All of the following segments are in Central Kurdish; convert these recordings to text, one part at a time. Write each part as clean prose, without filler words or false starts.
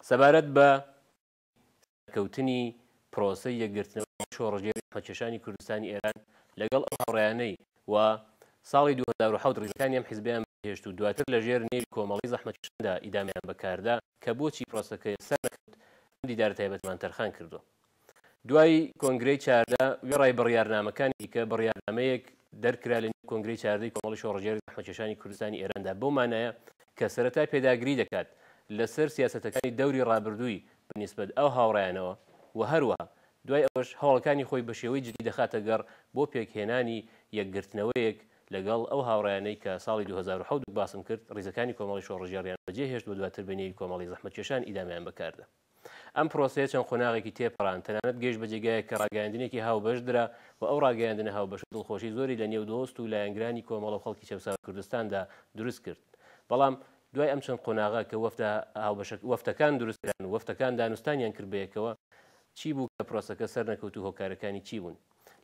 سەبارەت بە سەرکەوتنی پرۆسەی یەکگرتنەوەی شۆڕشگێڕی زەحمەتکێشانی کوردستانی ئێران لەگەڵ ئەو هاوڕێیانەی وا ساڵی 2007 ڕیزەکانی ئەم حیزبەیان بەجێهێشت و دواتر لە ژێر نێوی کۆمەڵەی زەحمەتکێشاندا ئیدامەیان بە کاردا کە بۆچی پرۆسەکە سەرنەکەوت ئەم دیدارە تایبەتەمان تەرخان کردووە. دوای کۆنگرەی 14 وێڕای بڕیارنامەکانی دیکە بڕیارنامەیەک دەرکرا لە نێو کۆنگرەی چاردەی کۆمەڵی شۆڕشگێڕی زەحمەتکێشانی کوردستانی ئێراندا بەو مانایە کە سەرەتا پێداگری دەکات لەسەر سیاسەتەکانی دەوری ڕابردووی بە نیسبەت ئەو هاوڕێیانەوە و هەروەها دوای ئەوەش هەوڵەکانی خۆی بە شێوەی جدی دەخاتە گەڕ بۆ پێکهێنانی یەکگرتنەوەیەک لەگەڵ ئەو هاوڕێیانەی کە ساڵی 2007 وەک باسم کرد ڕیزەکانی کۆمەڵی شۆڕشگێڕیان بەجێ هێشت و دواتر بە نێوی کۆمەڵی زەحمەتکێشان ئیدامەیان بە کاردا. ئەم پرۆسەیە چەند قۆناغێکی تێپەڕاند، تەنانەت گەیشت بە جێگایەک کە ڕاگەیاندنێکی هاوبەش درا و ئەو ڕاگەیاندنە هاوبەشە دڵخۆشی زۆری لە نێو دۆست و لایەنگرانی کۆمەڵە و خەڵکی چەوساوەی کوردستاندا دروست کرد. بەڵام دوای ئەم چەند قۆناغە کە وەفدە هاوبەشە وەفدەکان دروست کران و وەفدەکان دانوستانیان کرد بەیەکەوە، چی بوو کە پرۆسەکە سەرنەکەوت و هۆکارەکانی چی بوون؟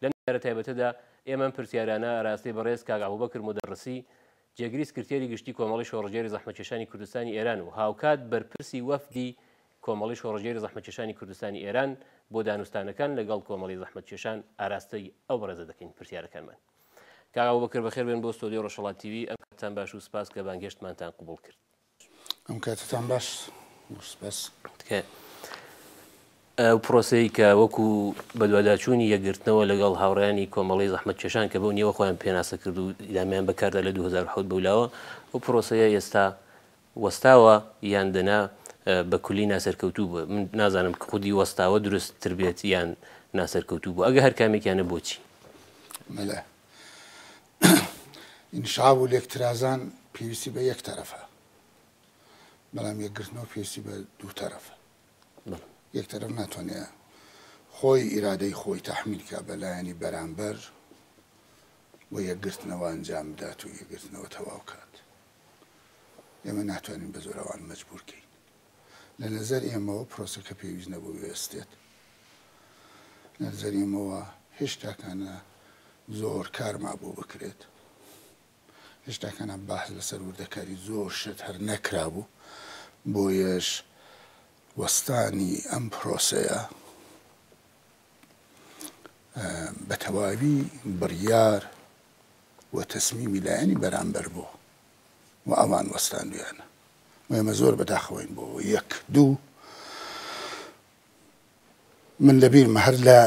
لەم دیدارە تایبەتەدا ئێمە ئەم پرسیارانە ئاراستەی بەڕێز کاک ئەبوبەکر مودەڕسی، جێگری سکرتێری گشتی کۆمەڵەی شۆڕشگێری زەحمەتکێشانی کوردستانی ئێران و هاوکات بەرپرسی وەفدی کۆمەڵەی شۆڕشگێری زەحمەتکێشانی کوردستانی ئێران بۆ دانوستانەکان لەگەڵ کۆمەڵەی زەحمەتکێشان ئاراستەی ئەو بەڕێزە دەکەین پرسیارەکانمان. کاک ئەبوبەکر بەخێر بێن بۆ ستۆدیۆی ڕۆژهەڵات تیڤی، ئەم کاتتان باش و سپاس کە بانگهێشتمانتان قبوڵ کرد. ئەم کاتتان باش سپاس. تکایە ئەو پرۆسەی کە وەکو بەدواداچوونی یەکگرتنەوە لەگەڵ هاوڕێیانی کۆمەڵەی زەحمەتکێشان کە بەو نێوە خۆیان پێناسە کرد و ئیدامیان بەکاردا لە 2007 بەولاوە ئەو پرۆسەیە ئێستا وەستاوە یان دەنا بە کولی ناسەرکەوتوو بووە من نازانم خودی وەستاوە دروستتر بێت یان ناسەرکەوتوو بوو ئەگە هەر کامێکیانە بۆچی؟ بەڵێ ئینشعاب و لێکترازان پێویستی بە یەک تەرەفە بەڵام یەکگرتنەوە پێویستی بە دوو تەرەفە یەک تەرەف ناتوانێت خۆی ئیرادەی خۆی تەحمیل کا بە لایەنی بەرامبەر و یەکگرتنەوە ئەنجام بدات و یەکگرتنەوە تەواو کات ئێمە ناتوانین بە زۆر ئەوان مەجبور کەین لە نەزەر ئێمەوە پرۆسەکە پێویست نەبوو وێستێت لە نەزەر ئێمەوە هێشتاکانە زۆر کار مابوو بکرێت هێشتاکانە باس لەسەر وردەکاری زۆر شت هەر نەکرابوو بۆیەش وەستانی ئەم پرۆسەیە بە تەواوی بڕیار و تەسمیمی لایەنی بەرامبەر بوو و ئەوان وەستاندویانە و ئێمە زۆر بەداخەوەین بۆ یەک دوو من لەبیرمە هەر لە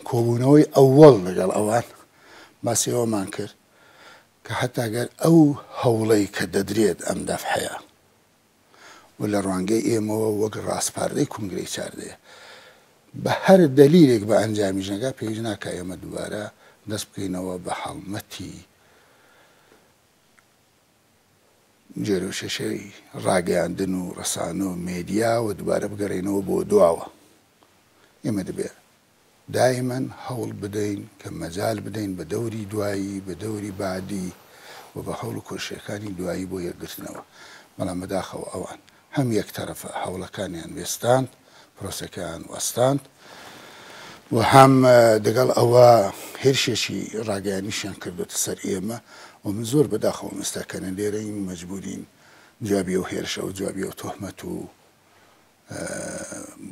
کۆبوونەوەی ئەوەڵ لەگەڵ ئەوان باسی ئەوەمان کرد کە حتا گەر ئەو هەوڵەی کە دەدرێت ئەم دەفعەیە و لە ڕوانگەی ئێمەوە وەک ڕاسپاردەی کونگرەی چاردەیە بە هەر دەلیلێک بە ئەنجامیش نەگا پێویست ناکا ئێمە دووبارە دەست بکەینەوە بە هەڵمەتی جێرەوشەشەی ڕاگەیاندن و ڕەسانە و مێدیا و دووبارە بگەڕێینەوە بۆ دواوە. ئێمە دەبێ دایمەن هەوڵ بدەین کە مەجال بدەین بە دەوری دوایی، بە دەوری بەعدی و بە هەوڵ و کۆششەکانی دوایی بۆ یەکگرتنەوە. بەڵام بەداخەوە ئەوان هەم یەکتەرەفە هەوڵەکانیان وێستاند، پرۆسەکەیان وەستاند و هەم دەگەڵ ئەوە هێرشێکی ڕاگەیانیشیان کردوتە سەر ئێمە و من زۆر بەداخەوەم ئێستا کە نە لێرەین مەجبورین جوابی ئەو هێرشە و جوابی ئەو تۆهمەت و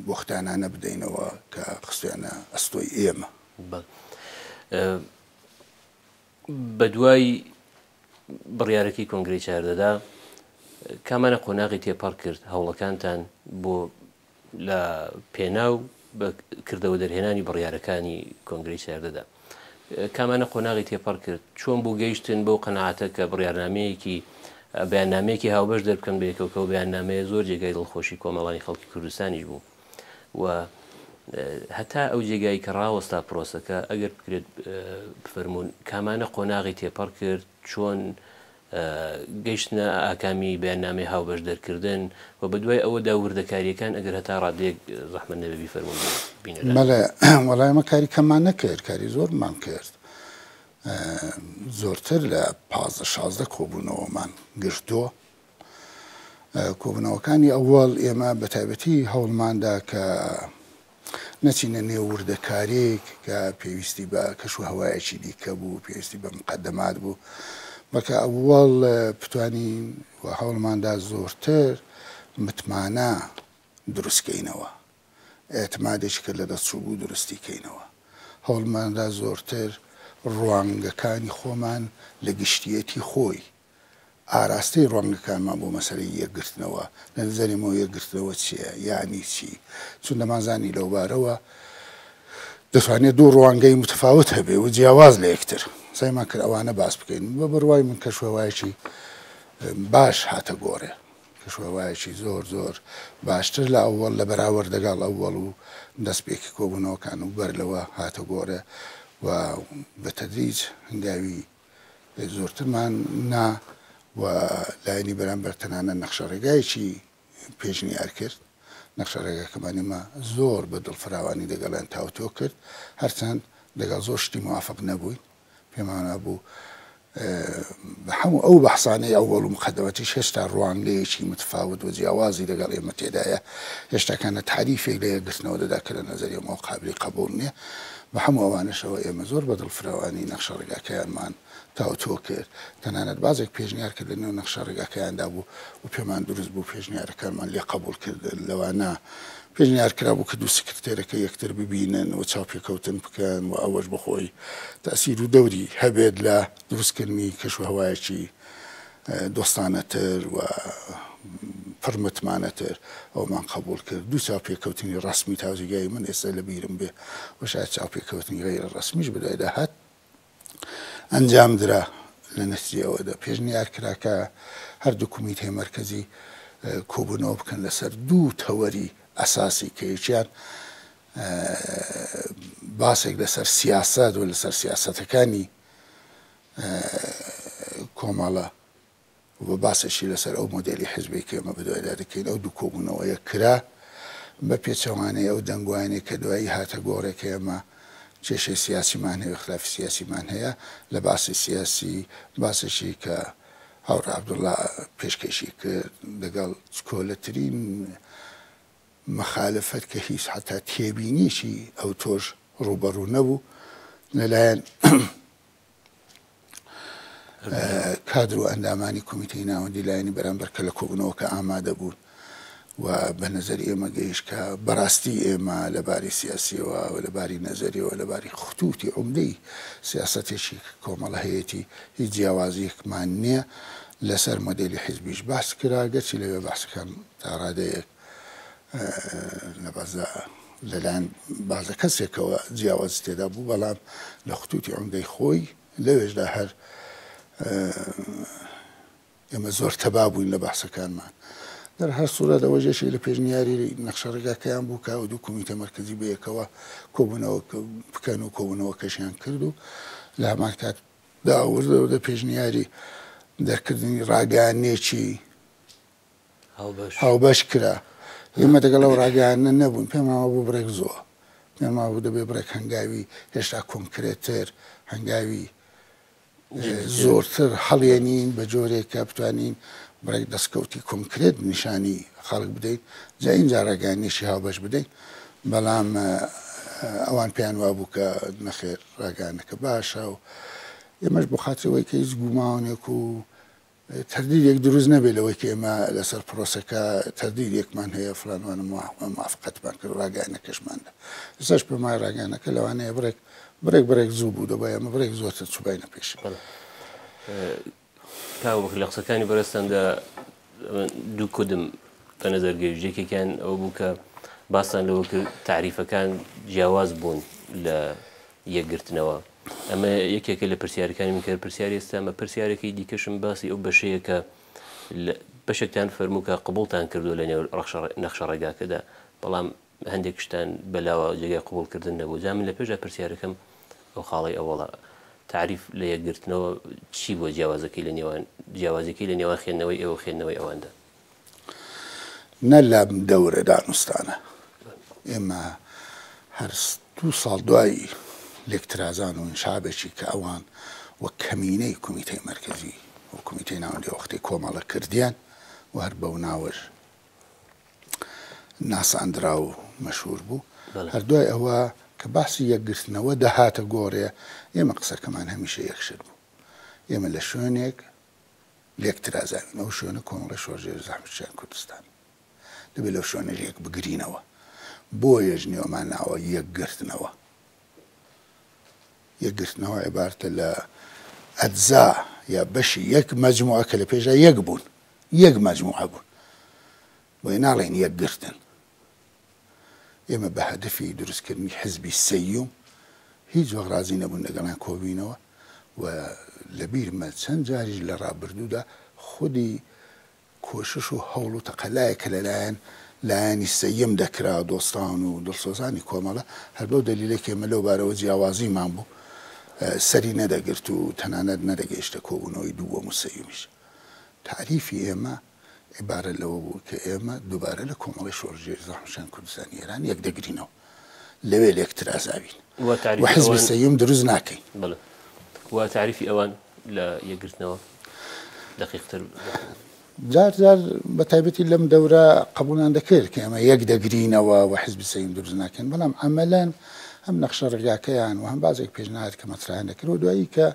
بوختانانە بدەینەوە کە خستویانە ئەستۆی ئێمە. بەدوای بڕیارەکەی کۆنگرەی چاردەدا کامانە قۆناغی تێپەڕ کرد هەوڵەکانتان بۆ لە پێناو بە کردەوە دەرهێنانی بڕیارەکانی کۆنگرەی چاردەدا کامانە قۆناغی تێپەڕ کرد چۆن بوو گەیشتن بەو قەناعەتە کە بڕیارنامەیەکی بەیاننامەیەکی هاوبەش دەربکەن بەیەکەوە کە ئەو بەیاننامەیە زۆر جێگای دڵخۆشی کۆمەڵانی خەڵکی کوردستانیش بوو و هەتا ئەو جێگای کە ڕاوەستا پرۆسەکە ئەگەر بکرێت بفەرموون کامانە قۆناغی تێپەڕ کرد چۆن گەیشتنە ئاکامی بەیاننامەی هاوبەش دەرکردن و بەدوای ئەوەدا وردەکارییەکان ئەگەر هەتا ڕادەیەک زەحمەت نەبێ بیفەرموون بۆ بینەران. بەڵێ وەڵا ئێمە کاری کەممان نەکرد کاری زۆرمان کرد زۆرتر لە 15 16 کۆبوونەوەمان گرتووە کۆبوونەوەکانی ئەوەڵ ئێمە بە تایبەتی هەوڵماندا کە نەچینە نێو وردەکارییەک کە پێویستی بە کەش و هەوایەکی دیکە بوو، پێویستی بە مقەدەمات بوو، بەڵکە ئەوەڵ بتوانین و هەوڵماندا زۆرتر متمانە دروست کەینەوە. ئیعتمادێکی کە لەدەست چووبوو دروستی کەینەوە. هەوڵماندا زۆرتر ڕوانگەکانی خۆمان لە گشتییەتی خۆی، ئاراستەی ڕوانگەکانمان بۆ مەسەلەی یەکگرتنەوە، لە نەزەری ئێمەوە یەکگرتنەوە چییە، یانی چی؟ چون دەمانزانی لەوبارەوە دەتوانێت دوو ڕوانگەی متفاوت هەبێ و جیاواز لە یەکتر. سەیمان کرد ئەوانە باس بکەین. بە بڕوای من کەشوهەوایەکی باش هاتە گۆڕێ. کەشوهەوایەکی زۆر زۆر باشتر لە ئەوەڵ لە بەراوەرد دەگەڵ ئەوەڵ و دەستپێکی کۆبوونەوەکان و بەر لەوە هاتە گۆڕێ و بە تەدریج هەنگاوی زۆرترمان نا و لایەنی بەرامبەر تەنانەت نەخشەڕێگایەکی پێشنیار کرد. نەخشەڕێگاکەمان ئێمە زۆر بە دڵفراوانی دەگەڵیان تاوتوێ کرد، هەرچەند دەگەڵ زۆر شتی موافق نەبووین، پێمان وابوو بە هەموو ئەو بەحسانەی ئەوەڵ و مقەدەمەتیش هێشتا ڕوانگەیەکی متفاوت و جیاوازی دەگەڵ ئێمە تێدایە، هێشتاکانە تاریفێک لە یەکگرتنەوە دەدا کە لە نەزەری ئێمەوە قابلی قەبووڵ نییە. بە هەموو ئەوانەشەوە ئێمە زۆر بە دڵفراوانی نەخشەڕێگاکەیانمان تاوتوێ کرد، تەنانەت بازێک پێشنیار کە لە نێو نەخشەڕێگاکەیاندا بوو و پێمان دروست بوو پێشنیارەکانمان لێ قەبووڵ کردن، لەوانە پێشنیار کرابوو کە دوو سکرتێرەکە یەکتر ببینن و چاوپێکەوتن بکەن و ئەوەش بە خۆی تەئسیر و دەوری هەبێت لە دروستکردنی کەشوهەوایەکی دۆستانەتر و پڕ متمانەتر. ئەومان قەبووڵ کرد. دوو چاوپێکەوتنی ڕەسمی تا جێگای من ئێستا لە بیرم بێ و شاید چاوپێکەوتنی غەیرە ڕەسمیش بەدوایدا هات ئەنجام درا. لە نەتیجەی ئەوەدا پێشنیار کرا کە هەردوو کومیتەی مەرکەزی کۆبوونەوە بکەن لەسەر دوو تەوەری ئەساسی کە یەکیان باسێک لەسەر سیاسەت و لەسەر سیاسەتەکانی کۆمەڵە و باسێکی لەسەر ئەو مۆدێلی حزبەی کە ئێمە بەدوایدا دەکەین، ئەو دوو کۆبوونەوەیە کرا، بە پێچەوانەی ئەو دەنگۆیانەی کە دوایی هاتە گۆڕێ کە ئێمە کێشەی سیاسیمان هەیە و ئیختلافی سیاسیمان هەیە، لە باسی سیاسی باسێکی کە هاوڕێ عەبدوڵڵا پێشکێشی کرد دەگەڵ چکۆلەترین مەخالفەت کە هیچ حەتا تێبینیەکی ئەوتۆش ڕووبەڕوو نەبوو لەلایەن کادر و ئەندامانی کۆمیتەی ناوەندی لایەنی بەرامبەر کە لە کۆبوونەوەکە ئامادە بوون و بە نەزەری ئێمە گەیشت کە بەڕاستی ئێمە لە باری سیاسیەوە و لە باری نەزەریەوە لە باری خطوطی عومدەی سیاسەتێکی کۆمەڵە هەیەتی هیچ جیاوازیەکمان نییە لەسەر مۆدێلی حیزبیش باس کرا گەرچی لەوێ باسەکان تا ڕادەیەک لە بەزە لەلایەن بازە کەسێکەوە جیاوازی تێدا بوو بەڵام لە خطوطی عومدەی خۆی لەوێشدا هەر ئێمە زۆر تەبا بووین لە بەحسەکانمان. دەر هەر سوورەت ئەوەش یەکێک لە پێشنیاری نەخشەڕێگاکەیان بوو کە ئەو دوو کۆمیتە مەرکەزی بەیەکەوە کۆبوونەوە بکەن و کۆبوونەوەکەشیان کرد و لە هەمان کاتدا وردە وردە پێشنیاری دەرکردنی ڕاگەیاندنێکی هاوبەش کرا. ئێمە دەگەڵ ئەو ڕاگەیاندنە نەبووین، پێمان وابوو بڕێک زۆ، پێمان وابوو دەبێ بڕێک هەنگاوی هێشتا کۆنکرێتتر، هەنگاوی زۆرتر هەڵێنین بە جۆرێک کە بتوانین بڕێک دەستکەوتی کۆنکرێت نیشانی خەڵک بدەین، جا ئینجا ڕاگەیاندنێکی هاوبەش بدەین. بەڵام ئەوان پێیان وابوو کە نەخێر ڕاگەیاندنەکە باشە و ئێمەش بۆ خاتری ئەوەی کە هیچ گومانێک و تەردیدێک دروست نەبێت لەوەی کە ئێمە لەسەر پرۆسەکە تەردیدێکمان هەیە فلان وانە موافقەتمان کرد ڕاگەیانەکەشمان دا ئێستاش پێم وایە ڕاگەیانەکە لەوانەیە بڕێک بڕێک بڕێک زوو بوو دەبوایە ئێمە بڕێک زۆرتر چووباینە پێش. کاک بەکر لە قسەکانی بەڕێزتاندا دوو کودم بە نەزەر گەیشت یەکێکیان ئەوە بوو کە باستان لەوە کرد تاریفەکان جیاواز بوون لە یەکگرتنەوە ئەمە یەکێکە لە پرسیارەکانی من کە پرسیاری ئێستا ئەمە پرسیارێکی دیکەشم باسی ئەو بەشەیە کە بەشێکتان فەرموو کە قبوڵتان کردووە لە نێو نەخشە ڕێگاکەدا بەڵام هەندێک شتان بەلاوە جێگای قبوڵکردن نەبوو جا من لە پێشدا پرسیارەکەم ئەو خاڵی ئەوەڵە تعریف لە یەکگرتنەوە چی بووە جیاوازەکەی لە نێوان جیاوازیەکەی لە نێوان خوێندنەوەی ئێوە خوێندنەوەی ئەواندا؟ نە لەم دەورە دانوستانە. ئێمە هەر دوو ساڵ دوای لێکترازان و ئینشعابێکی کە ئەوان وەک کەمینەی کومیتەی مەرکەزی و کومیتەی ناوەندی ئەوەختەی کۆمەڵە کردیان و هەر بەو ناوەش ناساندرا و مەشهوور بوو. هەر دوای ئەوە کە باسی یەکگرتنەوە دەهاتە گۆڕێ، ئێمە قسەکەمان هەمیشە یەک شت بوو. ئێمە لە شوێنێک لێک ترازاوین، ئەو شوێنە کۆمەڵەی شۆڕشگێری زەحمەتکێشانی کوردستانە. دەبێ لەو شوێنەش یەک بگرینەوە. بۆیەش نێومان ناوە یەکگرتنەوە. یەکگرتنەوە عیبارەتە لە ئەجزا یا بەشی یەک مەجموعە کە لە پێشدا یەک بوون، یەک مەجموعە بوون. بۆیە ناڵێین یەکگرتن. ئێمە بە هەدەفی دروستکردنی حزبی سەیوم هیچ وەخت ڕازی نەبوون لەگەڵیان کۆبینەوە و لەبیرمە چەند جاریش لە ڕابردوودا خودی کۆشش و هەوڵ و تەقەلایەک کە لەلایەن لایەنی سێیەم دەکرا، دۆستان و دڵسۆزانی کۆمەڵە، هەر بەو دەلیلەی کە ئێمە لەو بارەوە جیاوازیمان بوو، سەری نەدەگرت و تەنانەت نەدەگەیشتە کۆبوونەوەی دووەم و سێیەمیش. تاریفی ئێمە عیبارەت لەوە بوو کە ئێمە دووبارە لە کۆمەڵەی شۆڕشگێری زەحمەتکێشانی کوردستانی ئێران یەکدەگرینەوە، لەوێ لێکترازاوین و حزبی سێیەم دروست ناکەین. بەڵێ. و تاریفی ئەوان لە یەکگرتنەوە دەقیقتر جار جار بە تایبەتی لەم دەورە قبوڵیان دەکرد کە ئێمە یەک دەگرینەوە و حزبی سەیم دروست ناکەین، بەڵام عەمەلەن هەم نەخشە ڕێگاکەیان و هەم بازێک پێشنهاد کە مەترحیان دەکرد و دوایی کە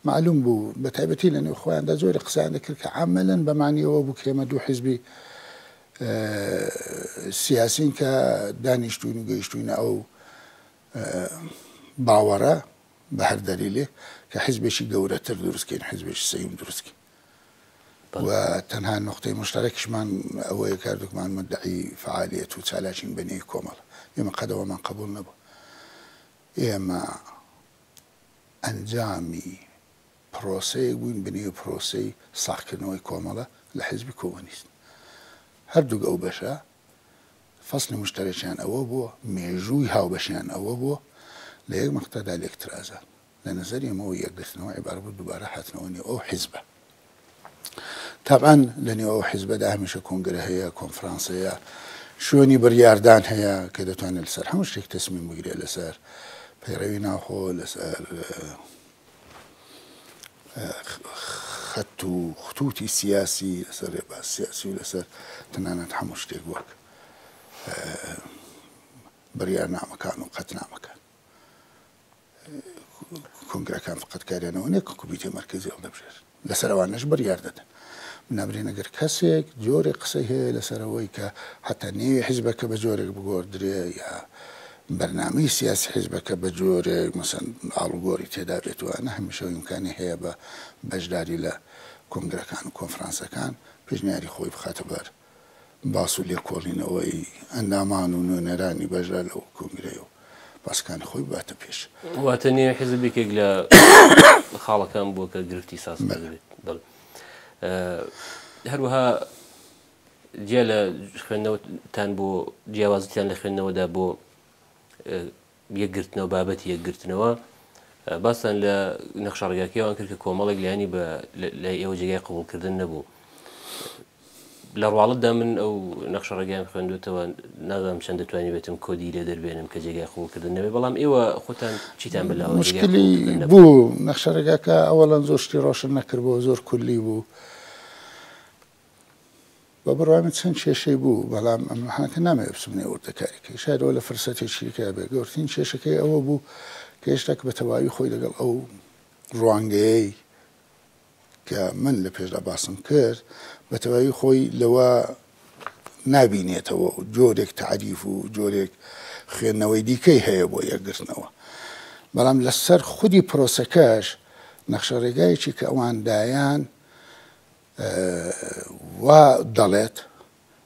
مەعلوم بوو بە تایبەتی لە نێو خۆیاندا جۆرێک قسەیان دەکرد کە عەمەلەن بە مانی ئەوە بوو کە ئێمە دوو حزبی سیاسین کە دانیشتوین و گەیشتوینە ئەو باوەڕە بە هەر دەلیلێک کە حیزبێکی گەورەتر دروست کەین، حیزبێکی سەیم دروست کەین و تەنها نوقتەی مشتەرەکیشمان ئەوەیە کە هەردووکمان مدعی فەعالیەت و چالاکین بە نێوی کۆمەڵ. ئێمە قەت ئەوەمان قبوڵ نەبوو. ئێمە ئەنجامی پرۆسەیەک بووین بە نێوی پرۆسەی ساغکردنەوەی کۆمەڵە لە حیزبی کۆمۆنیست. هەردووک ئەو بەشە فەسڵی موشتەرەکیان ئەوە بووە، مێژووی هاوبەشیان ئەوە بووە، لە یەک مەقتەعدا لێکترازان. لە نەزەری ئێمەوە یەکگرتنەوە عیبارەت بوو دووبارە هاتنەوە نێو ئەو حیزبە. تەبعەن لە نێو ئەو حیزبەدا هەمیشە کۆنگرە هەیە، کۆنفرانس هەیە، شوێنی بڕیاردان هەیە کە دەتوانێت لەسەر هەموو شتێک تەسمیم بگرێت، لەسەر پەیڕەوی ناوخۆ، لەسەر خەت و خطوتی سیاسی، لەسەر ڕێباز سیاسی و لەسەر تەنانەت هەموو شتێک وەک بڕیارنامەکان و قەتنامەکان. کۆنگرەکان فقط کاریانەوە نیە کە کومیتەی مەرکەزی هەڵدەبژێرن، لەسەر ئەوانەش بڕیار دەدەن. نابرێن ئەگەر کەسێک جۆرێک قسەی هەیە لەسەر ئەوەی کە حتا نێوی حیزبەکە بە جۆرێک بگۆڕدرێ یا بەرنامەی سیاسی حیزبەکە بە جۆرێک مەسەن ئاڵوگۆڕی تێدا بێت و ئەنە هەمیشە ئیمکانی هەیە بە بەشداری لە کۆنگرەکان و کۆنفرانسەکان پێشنیاری خۆی بخاتە بەر باس و لێکۆڵینەوەی ئەندامان و نوێنەرانی بەشدار لەو کۆنگرەیە و باسەکانی خۆی بباتە پێش. واتە نێوی حیزب یەکێک لە خاڵەکان بووە کە گرفتی ساز کردبێت. بەڵێ. هەروەها جیا لە خوێندنەوەتان بۆ جیاوازیتان لە خوێندنەوەدا بۆ یەکگرتنەوە بابەتی یەکگرتنەوە باستان لە نەخشەڕێگاکەی ئەوان کرد کە کۆمەڵێک لایەنی بە لای ئێوە جێگای قبوڵکردن نەبوو. لە ڕواڵەتدا من ئەو نەخشەڕێگایان خوێندوێتەوە نازانم چەند دەتوانی بێتم کۆدی لێ دەربێنم کە جێگای قبوڵکردن نەبێ، بەڵام ئێوە خۆتان چیتان بەلاوە مشکلی بوو؟ نەخشەڕێگاکە ئەوەڵەن زۆر شتی ڕۆشن نەکردبوو، زۆر کولی بوو. بە بڕوای من چەند کێشەی بوو، بەڵام ئەمن حەنەکە نامەوێ بچم نێو وردەکاریەکەی، شاید ئەوە لە فرسەتێکی دیکە بێ. گەورترین کێشەکەی ئەوە بوو کە هێشتا کە بە تەواوی خۆی لەگەڵ ئەو ڕوانگەیەی کە من لە پێشدا باسم کرد بە تەواوی خۆی لەوە نابینێتەوە و جۆرێک تەعریف و جۆرێک خوێندنەوەی دیکەی هەیە بۆ یەکگرتنەوە. بەڵام لەسەر خودی پرۆسەکەش نەخشەڕێگایەکی کە ئەوان دایان وا دەڵێت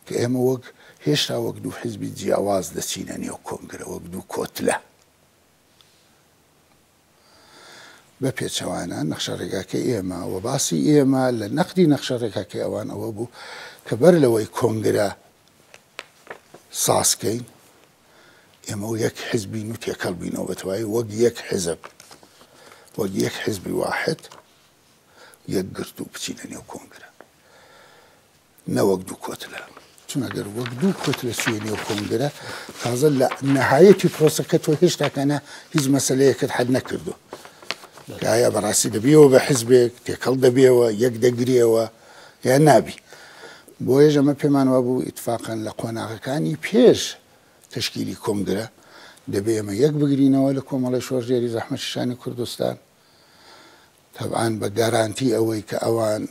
کە ئێمە وەک هێشتا وەک دوو حیزبی جیاواز دەچینە نێو کۆنگرە، وەک دوو کۆتلە. بە پێچەوانە نەخشەڕێگاکەی ئێمە و باسی ئێمە لە نەقدی نەخشەڕێگاکەی ئەوان ئەوە بوو کە بەر لەوەی کۆنگرە ساز کەین ئێمە و یەک حزبین و تێکەڵ بینەوە بە تەواوی وەک یەک حزب، وەک یەک حزبی واحد یەکگرتوو بچینە نێو کۆنگرە نەوەک دوو کۆتلە. چون ئەگەر وەک دوو کۆتلە چوویە نێو کۆنگرە تازە لە نەهایەتی پرۆسەکە تۆ هێشتاکانە هیچ مەسەلەیەکت حەل نەکردو کە ئایا بەڕاستی دەبیەوە بە حزبێک تێکەڵ دەبیەوە یەک دەگریەوە یان نابی. بۆیەش ئەمە پێمان وابوو ئیتفاقەن لە قۆناغەکانی پێش تەشکیلی کۆنگرە دەبێ ئێمە یەک بگرینەوە لە کۆمەڵەی شۆڕشگێری زەحمەتکێشانی کوردستان تەبعەن بە گارانتی ئەوەی کە ئەوان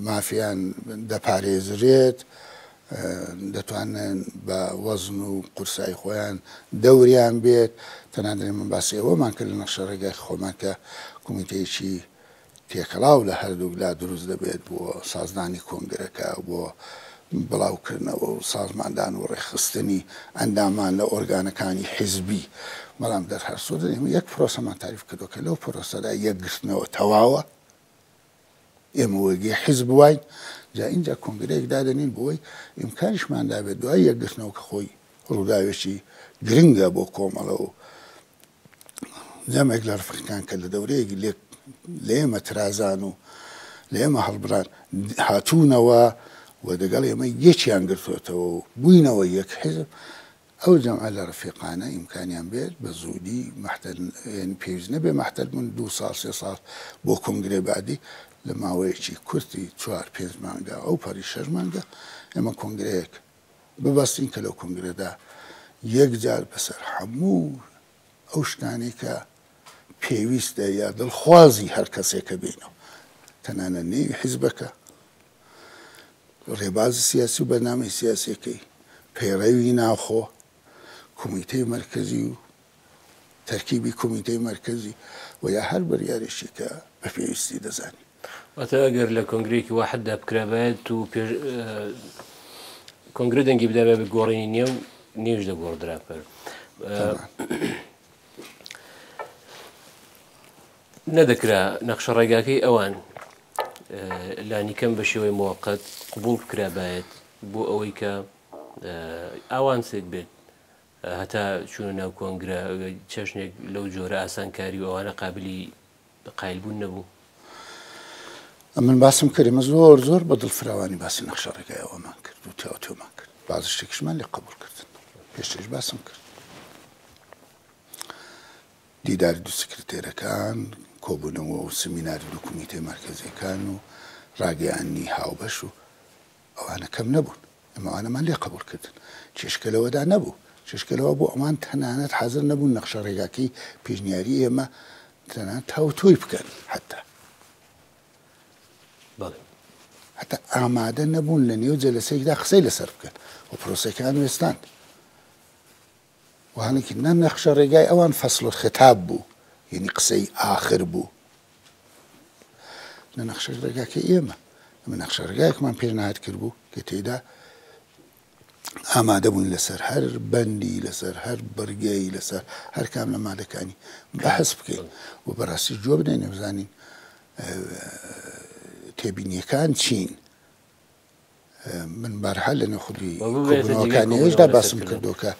مافیان دەپارێزرێت، دەتوانن بە وەزن و قورسایی خۆیان دەوریان بێت، تەنانەت ئێمە باسی ئەوەمان کرد لە نەخشەڕێگای خۆمان کە کومیتەیەکی تێکەڵاو لە هەردووک لا دروست دەبێت بۆ سازدانی کۆنگرەکە، بۆ بڵاوکردنەوە و سازماندان و ڕێکخستنی ئەندامان لە ئۆرگانەکانی حیزبی، بەڵام دەرهەرسوودن ئێمە یەک پرۆسەمان تاریف کردووە کە لەو پرۆسەدا یەکگرتنەوە تەواوە، ئێمە وەک یەک حیزب واین، جا ئینجا کۆنگرەیەک دادەنێین بۆ ئەوەی ئیمکانیشمان دابێت دوای یەکگرتنەوە کە خۆی ڕووداوێکی گرنگە بۆ کۆمەڵە و جەمێک لە ڕفقەکان کە لە دەورەیەک لێک لە ئێمە ترازان و لە ئێمە هەڵبران هاتوونەوە و دەگەڵ ئێمە یەکیان گرتووەتەوە و بووینەوە یەک حیزب، ئەو جەمعە لە ڕفیقانە ئیمکانیان بێت بە زوودی مەحتەل یانی پێویست نەبێ مەحتەل بوون دوو ساڵ سێ ساڵ بۆ کۆنگرەی بەعدی لە ماوەیەکی کورتی چوار پێنج مانگا ئەو پەڕی شەش مانگا ئێمە کۆنگرەیەک ببەستین کە لەو کۆنگرەدا یەکجار بەسەر هەموو ئەو شتانەی کە پێویستە یا دڵخوازی هەر کەسێکە بێینەوە تەنانەت نێوی حیزبەکە ڕێبازی سیاسی و بەرنامەی سیاسیەکەی، پەیڕەوی ناوخۆ، کومیتەی مەرکەزی و تەرکیبی کومیتەی مەرکەزی و یا هەر بڕیارێکی کە بە پێویستی دەزانین. واتە ئەگەر لە کۆنگرەیەکی واحددا بکرابایەت و پێش کۆنگرە دەنگی بدابایە بە گۆڕینی نێو، نێویش دەگۆڕدرا. نەدەکرا نەخشە ڕێگاکەی ئەوان لانیکەم بە شێوەی موەقەت قبوڵ بکرابایەت بۆ ئەوەی کە ئاوانسێک بێت هەتا چوونە ناو کۆنگرە چەشنێک لەو جۆرە ئاسانکاری و ئەوانە قابلی قایلبوون نەبوو؟ ئەمن باسم کرد ئێمە زۆر زۆر بە دڵفراوانی باسی نەخشە ڕێگای ئەوەمان کرد و تاوتوێمان کرد بازی شتێکیشمان لێ قبوڵ کردن پێشتریش باسم کرد دیداری دوو سکرتێرەکان، کۆبوونەوە و سمیناری دوو کومیتەی مەرکەزیەکان و ڕاگەیاندنی هاوبەش و ئەوانە کەم نەبوون. ئێمە ئەوانەمان لێ قەبووڵ کردن. کێشکە لەوەدا نەبوو. کێشکە لەوە بوو ئەوان تەنانەت حازر نەبوون نەخشە ڕێگاکەی پێشنیاری ئێمە تەنانەت تاوتوێی بکەن حەتا. بەڵێ. حەتا ئامادە نەبوون لە نێو جەلەسەیەکدا قسەی لەسەر بکەن و پرۆسەکەیان وێستاند. وانێکی نە نەخشە ڕێگای ئەوان فصل الخطاب بوو یعنی قسەی ئاخر بوو نە نەخشە ڕێگاکەی ئێمە ئەمە نەخشە ڕێگایەکمان پێشنهاد کرد بوو کە تێدا ئامادە بوون لەسەر هەر بەندی لەسەر هەر بڕگەی لەسەر هەر کام لە مادەکانی بەحس بکەین و بەڕاستی جوێ بدەین بزانین تێبینیەکان چین من بارها لە نێو خودی کۆبوونەوەکانی ئێشدا باسم کردووە کە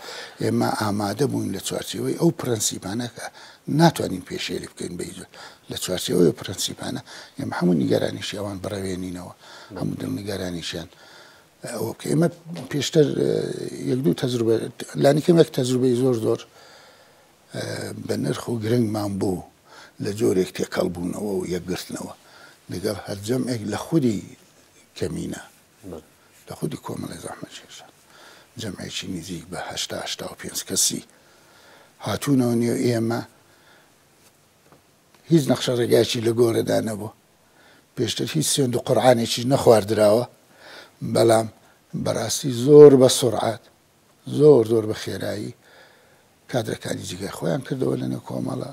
ئێمە ئامادە بووین لە چوارچێوەی ئەو پرەنسیپانە کە ناتوانین پێشێلی بکەین بە هیچ لە چوارچێوەی ئەو پرەنسیپانە ئێمە هەموو نیگەرانیشی ئەوان بڕەوێنینەوە هەموو دڵنیگەرانیشیان ئەوە بکە ئێمە پێشتر یەک دوو تەجروبە لانیکەم یەک تەجروبەی زۆر زۆر بە نرخ و گرنگمان بوو لە جۆرێک تێکەڵ بوونەوە و یەکگرتنەوە لەگەڵ هەر جەمعێک لە خودی کەمینە لە خودی کۆمەڵی زەحمەتکێشان جەمعێکی نزیک بە 80 85 کەسی هاتوونەوە نێو ئێمە هیچ نەخشە ڕێگایکی لە گۆرەدا نەبوو پێشتر هیچ سوێند و قورعانێکیش نەخواردراوە بەڵام بەڕاستی زۆر بە سوڕعات زۆر زۆر بە خێرایی کادرەکانی جێگای خۆیان کردەوە لە نێو کۆمەڵە،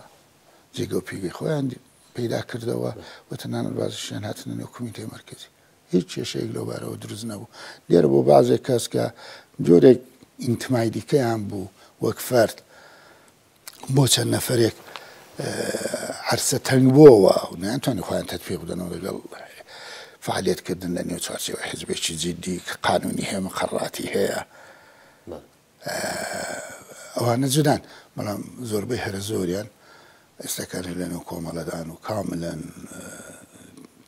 جێگە و پێگەی خۆیان پەیدا کردەوە و تەنانەت بازیشیان هاتنە نێو کومیتەی مەرکەزی. هیچ کێشەیەک لەو بارەوە دروست نەبوو. دیارە بۆ بازێک کەس کە جۆرێک ئینتمای دیکەیان بوو وەک فەرد بۆ چەند نەفەرێک عەرسە تەنگ بۆوە و نەیانتوانی خۆیان تەتبیق بدەنەوە لەگەڵ فعالیت کردن لە نێو چوارچێوەی حزبێکی جیدی کە قانونی هەیە مقەڕاتی هەیە ئەوانە جودان بەڵام زۆربەی هەرە زۆریان ئێستاکان لە نێو کۆمەڵەدان و کاملەن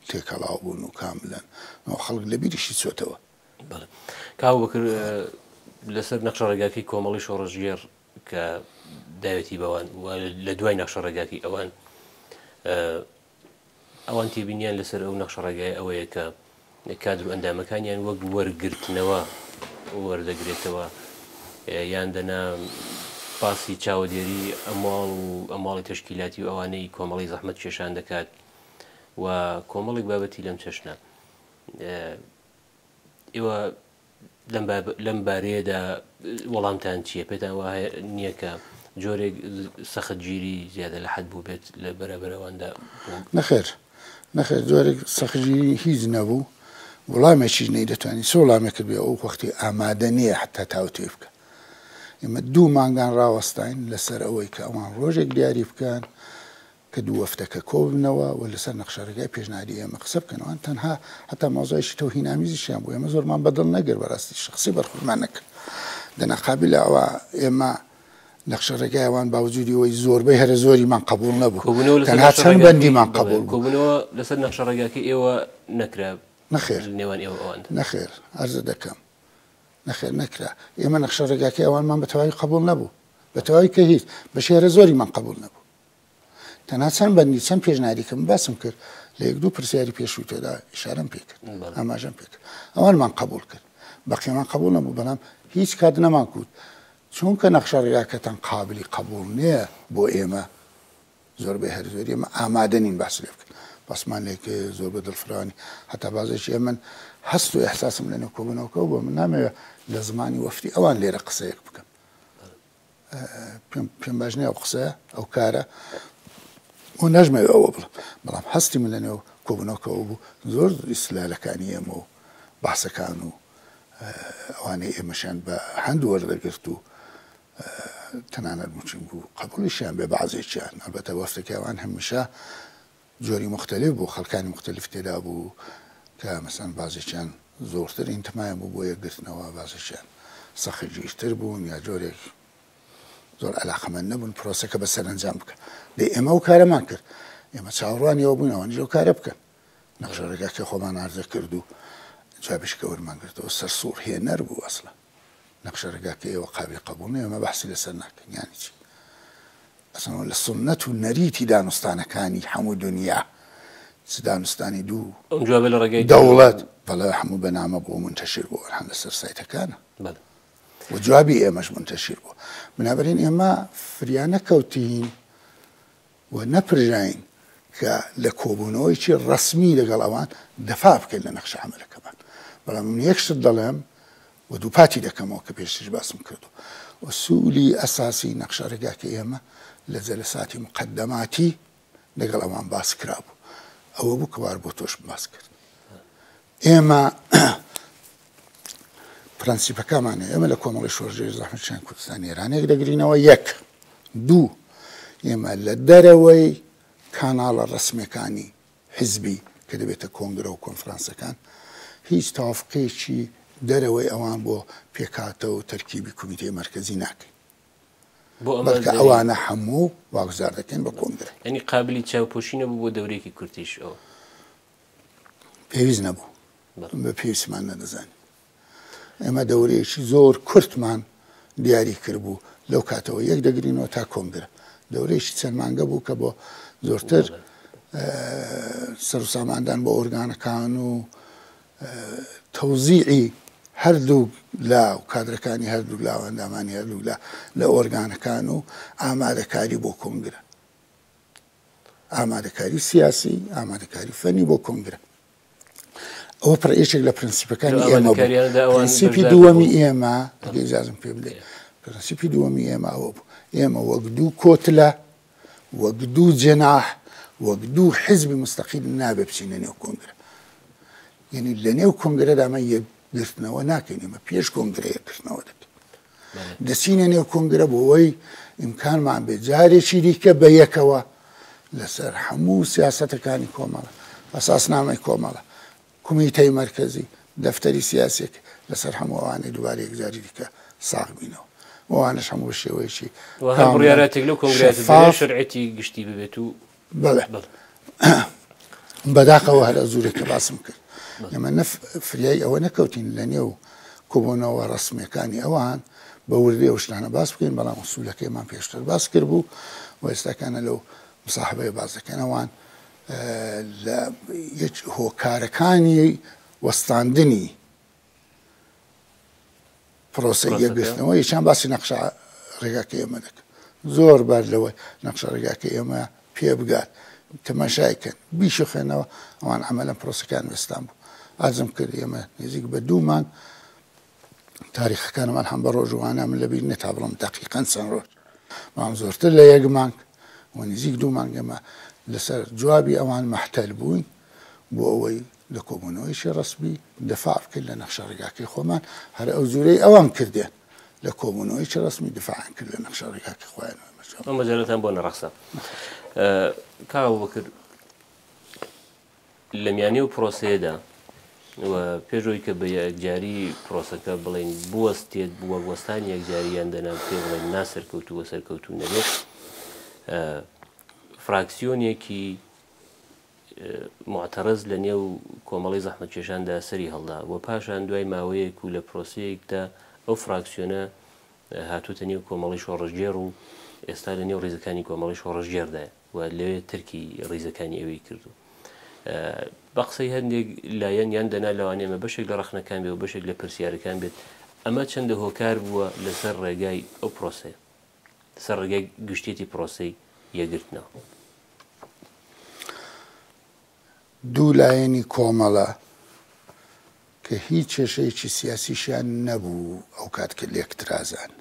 تێکەڵاو بوون و کاملەن خەڵک لە بیریشی چۆتەوە. بەڵێ کاک بەکر لەسەر نەخشە ڕێگاکەی کۆمەڵی شۆڕشگێڕ کە داوێتی بەوان و لە دوای نەخشە ڕێگاکەی ئەوان ئەوان تێبینیان لەسەر ئەو نەخشە ڕێگای ئەوەیە کە کادر و ئەندامەکانیان وەک وەرگرتنەوە وەردەگرێتەوە یان دەنا باسی چاوەدێری ئەمواڵ و ئەمواڵی تەشکیلاتی و ئەوانەی کۆمەڵی زەحمەت کێشان دەکات و کۆمەڵێک بابەتی لەم چەشنە ئێوە. لەم بارەیەدا وەڵامتان چییە؟ پێتان وایە نییە کە جۆرێک سەختگیری زیادە لە حەد بووبێت لە بەرابەر ئەواندا؟ نەخێر نەخێر جۆرێک سەختگیری هیچ نەبوو، وڵامێکیش نەیدەتوانی چ وڵامێکت بێ ئەو وەختی ئامادە نییە حتا تاوتوێ بکە. ئێمە دوو مانگان ڕاوەستاین لەسەر ئەوەی کە ئەوان ڕۆژێک دیاری بکەن کە دوو وەفدەکە کۆببنەوە و لەسەر نەخشەڕێگای پێشنهادی ئێمە قسە بکەن. ئەوان تەنها هەتا مەوزوعێکی تەوهینئامیزیشیان بوو ئێمە زۆرمان بەدڵ نەگرت، بەڕاستی شەخسی بەرخوردمان نەکرد. دەنا قابیلە ئەوە ئێمە نەخشەڕێگای ئەوان باوجودی ئەوەی زۆربەی هەرە زۆریمان قبوڵ نەبوو، کۆبوونەوە لەسەر تەنها چەند نەخشەڕێگاکەی بەندیمان بەڵێ قبوڵ بوو. کۆبوونەوە لەسەر نەخشەڕێگاکەی ئێوە نەکرا نەخێر لە نێوان ئێوە ئەواندا؟ نەخێر عەرزت دەکەم نەخێر نەکرا. ئێمە نەخشەڕێگاکەی ئەوانمان بە تەواوی قبوڵ نەبوو، بە تەواوی کە هیچ، بەشی هەرە زۆریمان قبوڵ نەبوو. تەنها چەند بەندی چەند پێشنیاری کە من باسم کرد لە یەک دوو پرسیاری پێشووی تۆدا ئیشارەم پێ کرد، ئاماژەم پێ کرد، ئەوانمان قبوڵ کرد، بەقیەمان قبوڵ نەبوو. بەڵام هیچ کات نەمان کوت چونکە نەخشە ڕێگاکەتان قابلی قبوڵ نییە بۆ ئێمە، زۆربەی هەر زۆری ئێمە ئامادە نین باس لێ بکەین. باسمان لێ کرد زۆر بە دڵفراوانی، هەتا بازێکی ئێمن هەست و ئیحساسم لەنێو کۆبوونەوەکە بوو، من نامەوێت لە زمانی وەفدی ئەوان لێرە قسەیەک بکەم، پێم باش نییە ئەو قسەیە ئەو کارە و نەژمەوێ ئەوە بڵێم، بەڵام هەستی من لەنێو کۆبوونەوەکە ئەوە بوو زۆر ئیستلالەکانی ئێمە و باسەکان و ئەوانەی ئێمەشیان بە هەند وەردەگرت و تەنانەت مومکین بوو قبوڵیشیان بێ بەعزێکیان، ئەلبەتە وەفدەکەی ئەوان هەمیشە جۆری موختەلیف بوو، خەڵکانی موختەلیف تێدا بوو کە مەسەلەن بازێکیان زۆرتر ئینتمایان بوو بۆ یەکگرتنەوە، بازێکیان سەختگیرتر بوون یا جۆرێک زۆر عەلاقەمەند نەبوون پرۆسەکە بە سەرەنجام بکەن. دەی ئێمە ئەو کارەمان کرد، ئێمە چاوەڕوانی ئەوە بووین ئەوانیش ئەو کارە بکەن. نەخشە ڕێگاکەی خۆمان عەرزە کرد و جوابیش کە وەرمان گرتەوە سەرسوڕهێنەر بوو ئەسڵەن. نەخشە ڕێگاکەی ئێوە قابلی قەبووڵ نییە، ئێمە بەحسی لەسەر ناکەین، یانی چی؟ ئەسڵەن لە سوننەت و نەریتی دانوستانەکانی هەموو دونیا چ دانوستانی دوو ئەم جوابە لە ڕێگای دەوڵەت بەڵێ هەموو بە نامە بوو مونتەشیر بوو ئەلحان لەسەر سایتەکانە بەڵێ و جوابی ئێمەش مونتەشیر بوو. بنابەرین ئێمە فریا نەکەوتین و نەپرژاین کە لە کۆبوونەوەیەکی ڕەسمی لەگەڵ ئەوان دەفاع بکەین لە نەخشە عەمەلەکەمان. بەڵام من یەک شت دەڵێم و دووپاتی دەکەمەوە کە پێشتریش باسم کردو، ئوسولی ئەساسی نەخشە ڕێگاکەی ئێمە لە جەلەساتی موقەدەماتی لەگەڵ ئەوان باس کرابوو. ئەوە بوو کە وار بۆ تۆش باس کرد. ئێمە پرەنسیپەکەمان ئێمە لە کۆمەڵی شۆڕشگێری زەحمەتکێشانی کوردستان ئێران یەک دەگرینەوە یەک دوو ئێمە لە دەرەوەی کاناڵە ڕەسمیەکانی حیزبی کە دەبێتە کۆنگرە و کۆنفرانسەکان هیچ تەوافقێکی دەرەوەی ئەوان بۆ پێکهاتە و تەرکیبی کومیتەی مەرکەزی ناکەین بۆ ئەمە بەڵکە دەری ئەوانە هەموو واگوزار دەکەین بە کۆنگرە. یانی قابلی چاوپۆشی نەبوو بۆ دەورەیەکی کورتیش ئەوە؟ پێویست نەبوو، بە پێویستمان نەدەزانی. ئێمە دەورەیەکی زۆر کورتمان دیاری کردبوو، لەو کاتەوە یەک دەگرینەوە تا کۆنگرە. دەورەیەکی چەند مانگە بوو کە بۆ زۆرتر سەر و ساماندان بۆ ئۆرگانەکان و تەوزیعی هەردوو لا و کادرەکانی هەردوو لا و ئەندامانی هەردوو لا لە ئۆرگانەکان و ئامادەکاری بۆ کۆنگرە. ئامادەکاری سیاسی، ئامادەکاری فەنی بۆ کۆنگرە. ئەوە پڕ یەکێک لە پرەنسیپەکانی ئێمە بوو. پرەنسیپی دووەمی ئێمە، ئەگەر ئیجازەم پێ بدەیت، پرەنسیپی دووەمی ئێمە ئەوە بوو، ئێمە وەک دوو کۆتلە، وەک دوو جەناح، وەک دوو حیزبی مستەقیل نابێ بچینە نێو کۆنگرە. یعنی لە نێو کۆنگرەدا ئەمە یەکگرتنەوە ناکەین، ئێمە پێش کۆنگرە یەکگرتنەوە دەکەین. دەچینە نێو کۆنگرە بۆ ئەوەی ئیمکانمان بێت جارێکی دیکە بە یەکەوە لەسەر هەموو سیاسەتەکانی کۆمەڵە، ئەساسنامەی کۆمەڵە، کومیتەی مەرکەزی، دەفتەری سیاسیەک لەسەر هەموو ئەوانەی دووبارە یەکجاری دیکە ساغ بینەوە. ئەوانەش هەموو بە شێوەیەکی و هەر بڕیاراتێک لەو کۆنگرەیە شەفاف شەرعیەتی گشتی ببێت و بەڵێ بەداخەوە هەر ئەو جورێک کە باسم کرد ئێمە نە فریای ئەوە نەکەوتین لە نێو کۆبوونەوە ڕەسمیەکانی ئەوان بە وردی ئەو شتانە باس بکەین، بەڵام ئوسولەکەیمان پێشتر باس کرد بوو و ئێستاکانە لەو مساحبەیە باس دەکەن. ئەوان لە یەک هۆکارەکانی وەستاندنی پرۆسەی یەکگرتنەوە یەکیان باسی نەخشە ڕێگاکەی ئێمە دەکەن. زۆر بەر لەوەی نەخشە ڕێگاکەی ئێمە پێ بگات تەماشای کەن بیشخێنەوە، ئەوان عەمەلەن پرۆسەکان وێستان بوو. ئازم کرد ئێمە نزیک بە دوو مانگ تاریخەکانمان هەم بە ڕۆژ وانە من لەبیر نیە تا بڵێم دەقیقەن چەند ڕۆژ، بەڵام زۆرتر لە یەک مانگ و نزیک دوو مانگ ئێمە لەسەر جوابی ئەوان مەحتەل بووین بۆ ئەوەی لە کۆبوونەوەیەکی ڕەسمی دفاع بکەین لە نەخشە ڕێگاکەی خۆمان، هەر ئەو جورەی ئەوان کردیان لە کۆبوونەوەیەکی ڕەسمی دفاعیان کرد لە نەخشە ڕێگاکەی خۆیان و ئێمە ئەو مەجالەتان بۆ نەڕەخسا. کاک ئەبوبەکر لە میانی ئەو پرۆسەیەدا و پێش ئەوەی کە بە یەکجاری پرۆسەکە بڵێین بوەستێت وەک وەستانی یەکجاری یان دەنا پێ بڵێن ناسەرکەوتوو و سەرکەوتوو نەبێت فراکسیۆنێکی معتەرز لە نێو کۆمەڵی زەحمەتکێشاندا سەری هەڵدا و پاشان دوای ماوەیەک و لە پرۆسەیەکدا ئەو فراکسیۆنە هاتووتە نێو کۆمەڵی شۆڕشگێڕ و ئێستا لە نێو ڕیزەکانی کۆمەڵی شۆڕشگێڕدایە و لەوێ تەرکی ڕیزەکانی ئەوێی کردووە. بە قسەی هەندێک لایەن یان دەنا لەوانەیە ئەمە بەشێک لە ڕەخنەکان بێت و بەشێک لە پرسیارەکان بێت، ئەمە چەندە هۆکار بووە لەسەر ڕێگای ئەو پرۆسەیە، لەسەر ڕێگای گشتێتی پرۆسەی یەکگرتنەوە؟ دوو لایەنی کۆمەڵە کە هیچ کێشەیەکی سیاسیشیان نەبوو ئەو کات کە لێکترازان،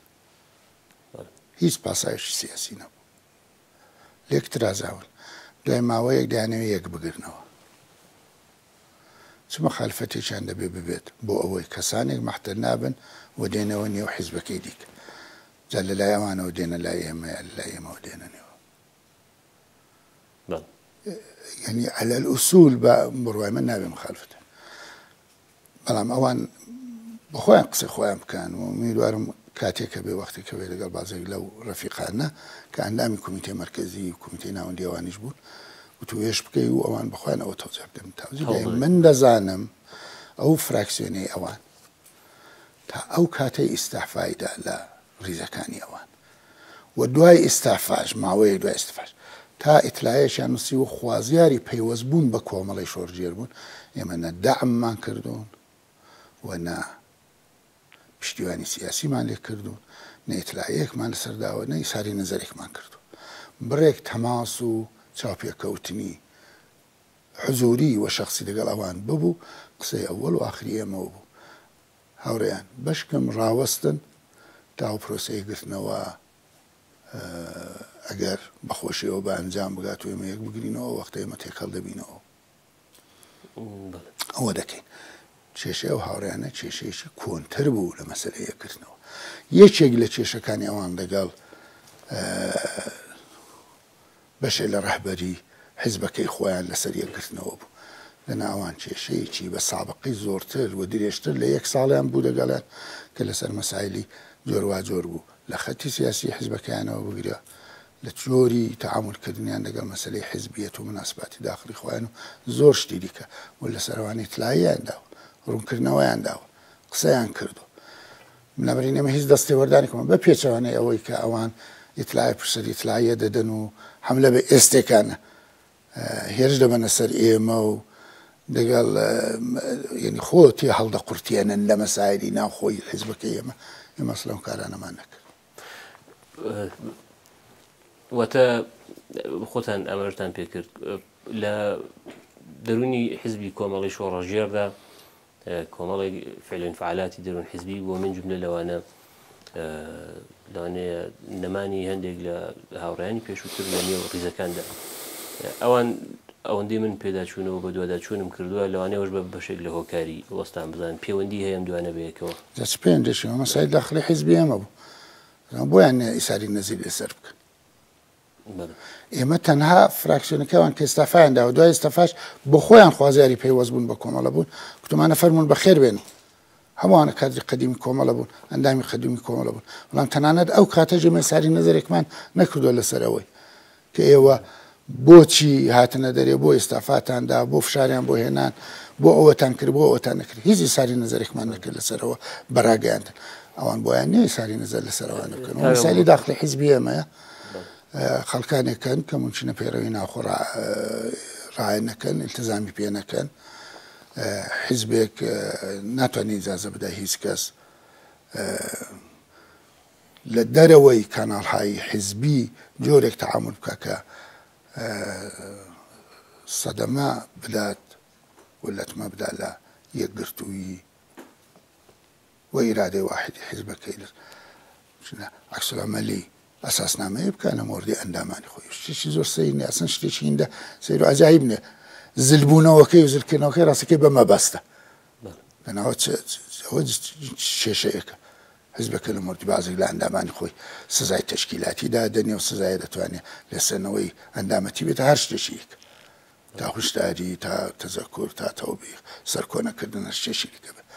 هیچ پاساوێکی سیاسی نەبوو. لێک ترازاون دوای ماوەیەک دەیانەوێت یەک بگرنەوە چ مخالفەتێکیان دەبێ ببێت بۆ ئەوەی کەسانێک مەحتەر نابن و دێنەوە نێو حیزبەکەی دیکە جا لە لای ئەوانەوە دێنە لای ئێمە یا لە لای ئێمەوە دێنە نێوە یعنی علی الاصول بە بڕوای من نابێ مخالفەت بەڵام ئەوان بەخۆیان قسەی خۆیان بکەن و امیدوارم کاتێک هەبێ وەختێک هەبێ لەگەڵ بازێک لەو ڕەفیقانە کە ئەندامی کومیتەی مەرکەزی و کومیتەی ناوەندی ئەوانیش بوون وتوێژ بکەی و ئەوان بەخۆیان ئەوە تەوزیح بدەن تەوزیح بدەن. من دەزانم ئەو فراکسیۆنەی ئەوان تا ئەو کاتەی ئیستعفایدا لە ڕیزەکانی ئەوان و دوای ئیستعفاش ماوەیەک دوای ئیستعفاش تا ئیتلایەکیان نووسی و خوازیاری پەیوەست بوون بە کۆمەڵەی شۆڕشگێر بوون، ئێمە نە دەعممان کردوون و نە پشتیوانی سیاسیمان لێ کردوون، نە ئیتلایەکمان لەسەر داوە، نە ئیساری نەزەرێکمان کردووە. بڕێک تەماس و چاوپێکەوتنی حزووری و شەخسی لەگەڵ ئەوان ببوو، قسەی ئەوەڵ و ئاخری ئێمەوە بوو. هاوڕێیان بەشکم ڕاوەستن تا ئەو پرۆسەی گرتنەوە ئەگەر بەخۆشیەوە بە ئەنجام بگات و ئێمە یەک بگرینەوە وەختە ئێمە تێکەڵ دەبینەوە ئەوە دەکەین کێشەی ئەو هاوڕیانە کێشەیەکی کۆنتر بوو لە مەسەلەی یەکگرتنەوە یەکێک لە کێشەکانی ئەوان لەگەڵ بەشێ لە ڕەهبەری حیزبەکەی خۆیان لەسەر یەکگرتنەوە بوو. دەنا ئەوان کێشەیەکی بە سابقەی زۆرتر و درێژتر لە یەک ساڵیان بوو دەگەڵیان کە لەسەر مەسایلی جۆرواجۆر بوو لە خەتی سیاسی حیزبەکەیانەوە بگرە لە جۆری تەعامول کردنیان لەگەڵ مەسەلەی حیزبیەت و موناسباتی داخڵی خۆیان و زۆر شتی دیکە و لەسەر ئەوان ئیتلاییان داوە، ڕوونکردنەوەیان داوە، قسەیان کردووە. نەمرین ئێمە هیچ دەستێوەردانێکمان بە پێچەوانەی ئەوەی کە ئەوان ئیتلاعی پرسەر ئیتلاعیە دەدەن و حملە بە ئێستێکانە هێرش دەبەنە سەر ئێمە و دەگەڵ یعنی خۆ تێ هەڵدەقورتێنن لە مەسایلی ناوخۆی حیزبەکەی ئێمە ئێمە ئەسڵەن ئەو کارانەمان نەکرد. واتە خۆتان ئاماژەتان پێکرد لە دەرونی حزبی کۆمەڵی شۆڕەژێردا کۆمەڵێک فعل و انفعالاتی دەروون حزبی بۆ من جملە لەوانە لەوانەیە نەمانی هەندێک لە هاوڕیانی پێشووتر لە نێو ڕیزەکاندا ئەوان ئەوەندەی من پێداچوونەوە بە دوواداچوونم کردووە لەوانەیەوەش بە بەشێک لە هۆکاری وەستان بزان پەیوەندی هەیە ئەم دوانە بەیەکەوە. جا چ پەیوەندیەکی ئەمە مەسایل داخلی حیزبی ئێمە بوو بۆیان نیە ئیساری نەزیر لەسەر بکەن. ئێمە تەنها فراکسیۆنەکەوان کە ئیستافایان داوە دوای ئیستافاش بۆ خۆیان خوازیاری پەیوەست بوون بە کۆمەڵە بوون کوتمانە فەرمونون بەخێر بێن هەمووانە کادری قەدیمی کۆمەڵە بوون ئەندامی قەدیمی کۆمەڵە بوون بەڵام تەنانەت ئەو کاتەش ئێمە ساری نەزەرێکمان نەکردووە لەسەر ئەوەی کە ئێوە بۆچی هاتنە دەرێ بۆ ئیستافاتان دا بۆ فشاریان بۆ هێنان بۆ ئەوەتان کرد بۆ ئەوەتان نەکرد هیچ ئیساری نەزەرێکمان نەکرد لەسەرەوە بەڕاگەیاندن ئەوان بۆیان نییە ئیساری نەزەر لەسەر ئەوانە بکەن و مەسایلی داخلی حیزبی ئێمەیە خەڵکانێکن کە ممکنە پەیڕەوی ناوخۆ ڕایە نەکەن التزامی پێ نەکەن حیزبێک ناتوانێت ئیجازە بدا هیچ کەس لە دەرەوەی کاناڵهایی حیزبی جۆرێک تەعامول بکا کە سەدەمە بدات و لەتمە بدا لە یەکگرتوویی. و ئیرادەی واحیدی حیزبەکەی لە عکس العملی ئەساسنامەیە بکا لە مۆردی ئەندامانی خۆی. شتێکی زۆر سەیر نیە، ئەسڵەن شتێکی هیندە سەیر و عەجایب نیە. زلبوونەوەکەی و زلکردنەوەکەی ڕاستەکەی بە مەبەستە. لەناوە ئەوە کێشەیەکە. حیزبەکە لە مۆردی بازێک لە ئەندامانی خۆی سزای تەشکیلاتی دادەنێ و سزایە دەتوانێ لەسەرنەوەی ئەندامەتی بێتە هەر شتێکی دیکە. تا هوشداری، تا تەزەکور، تا تەوبیخ، سەرکۆنەکردن، هەر شتێکی دیکە بێت.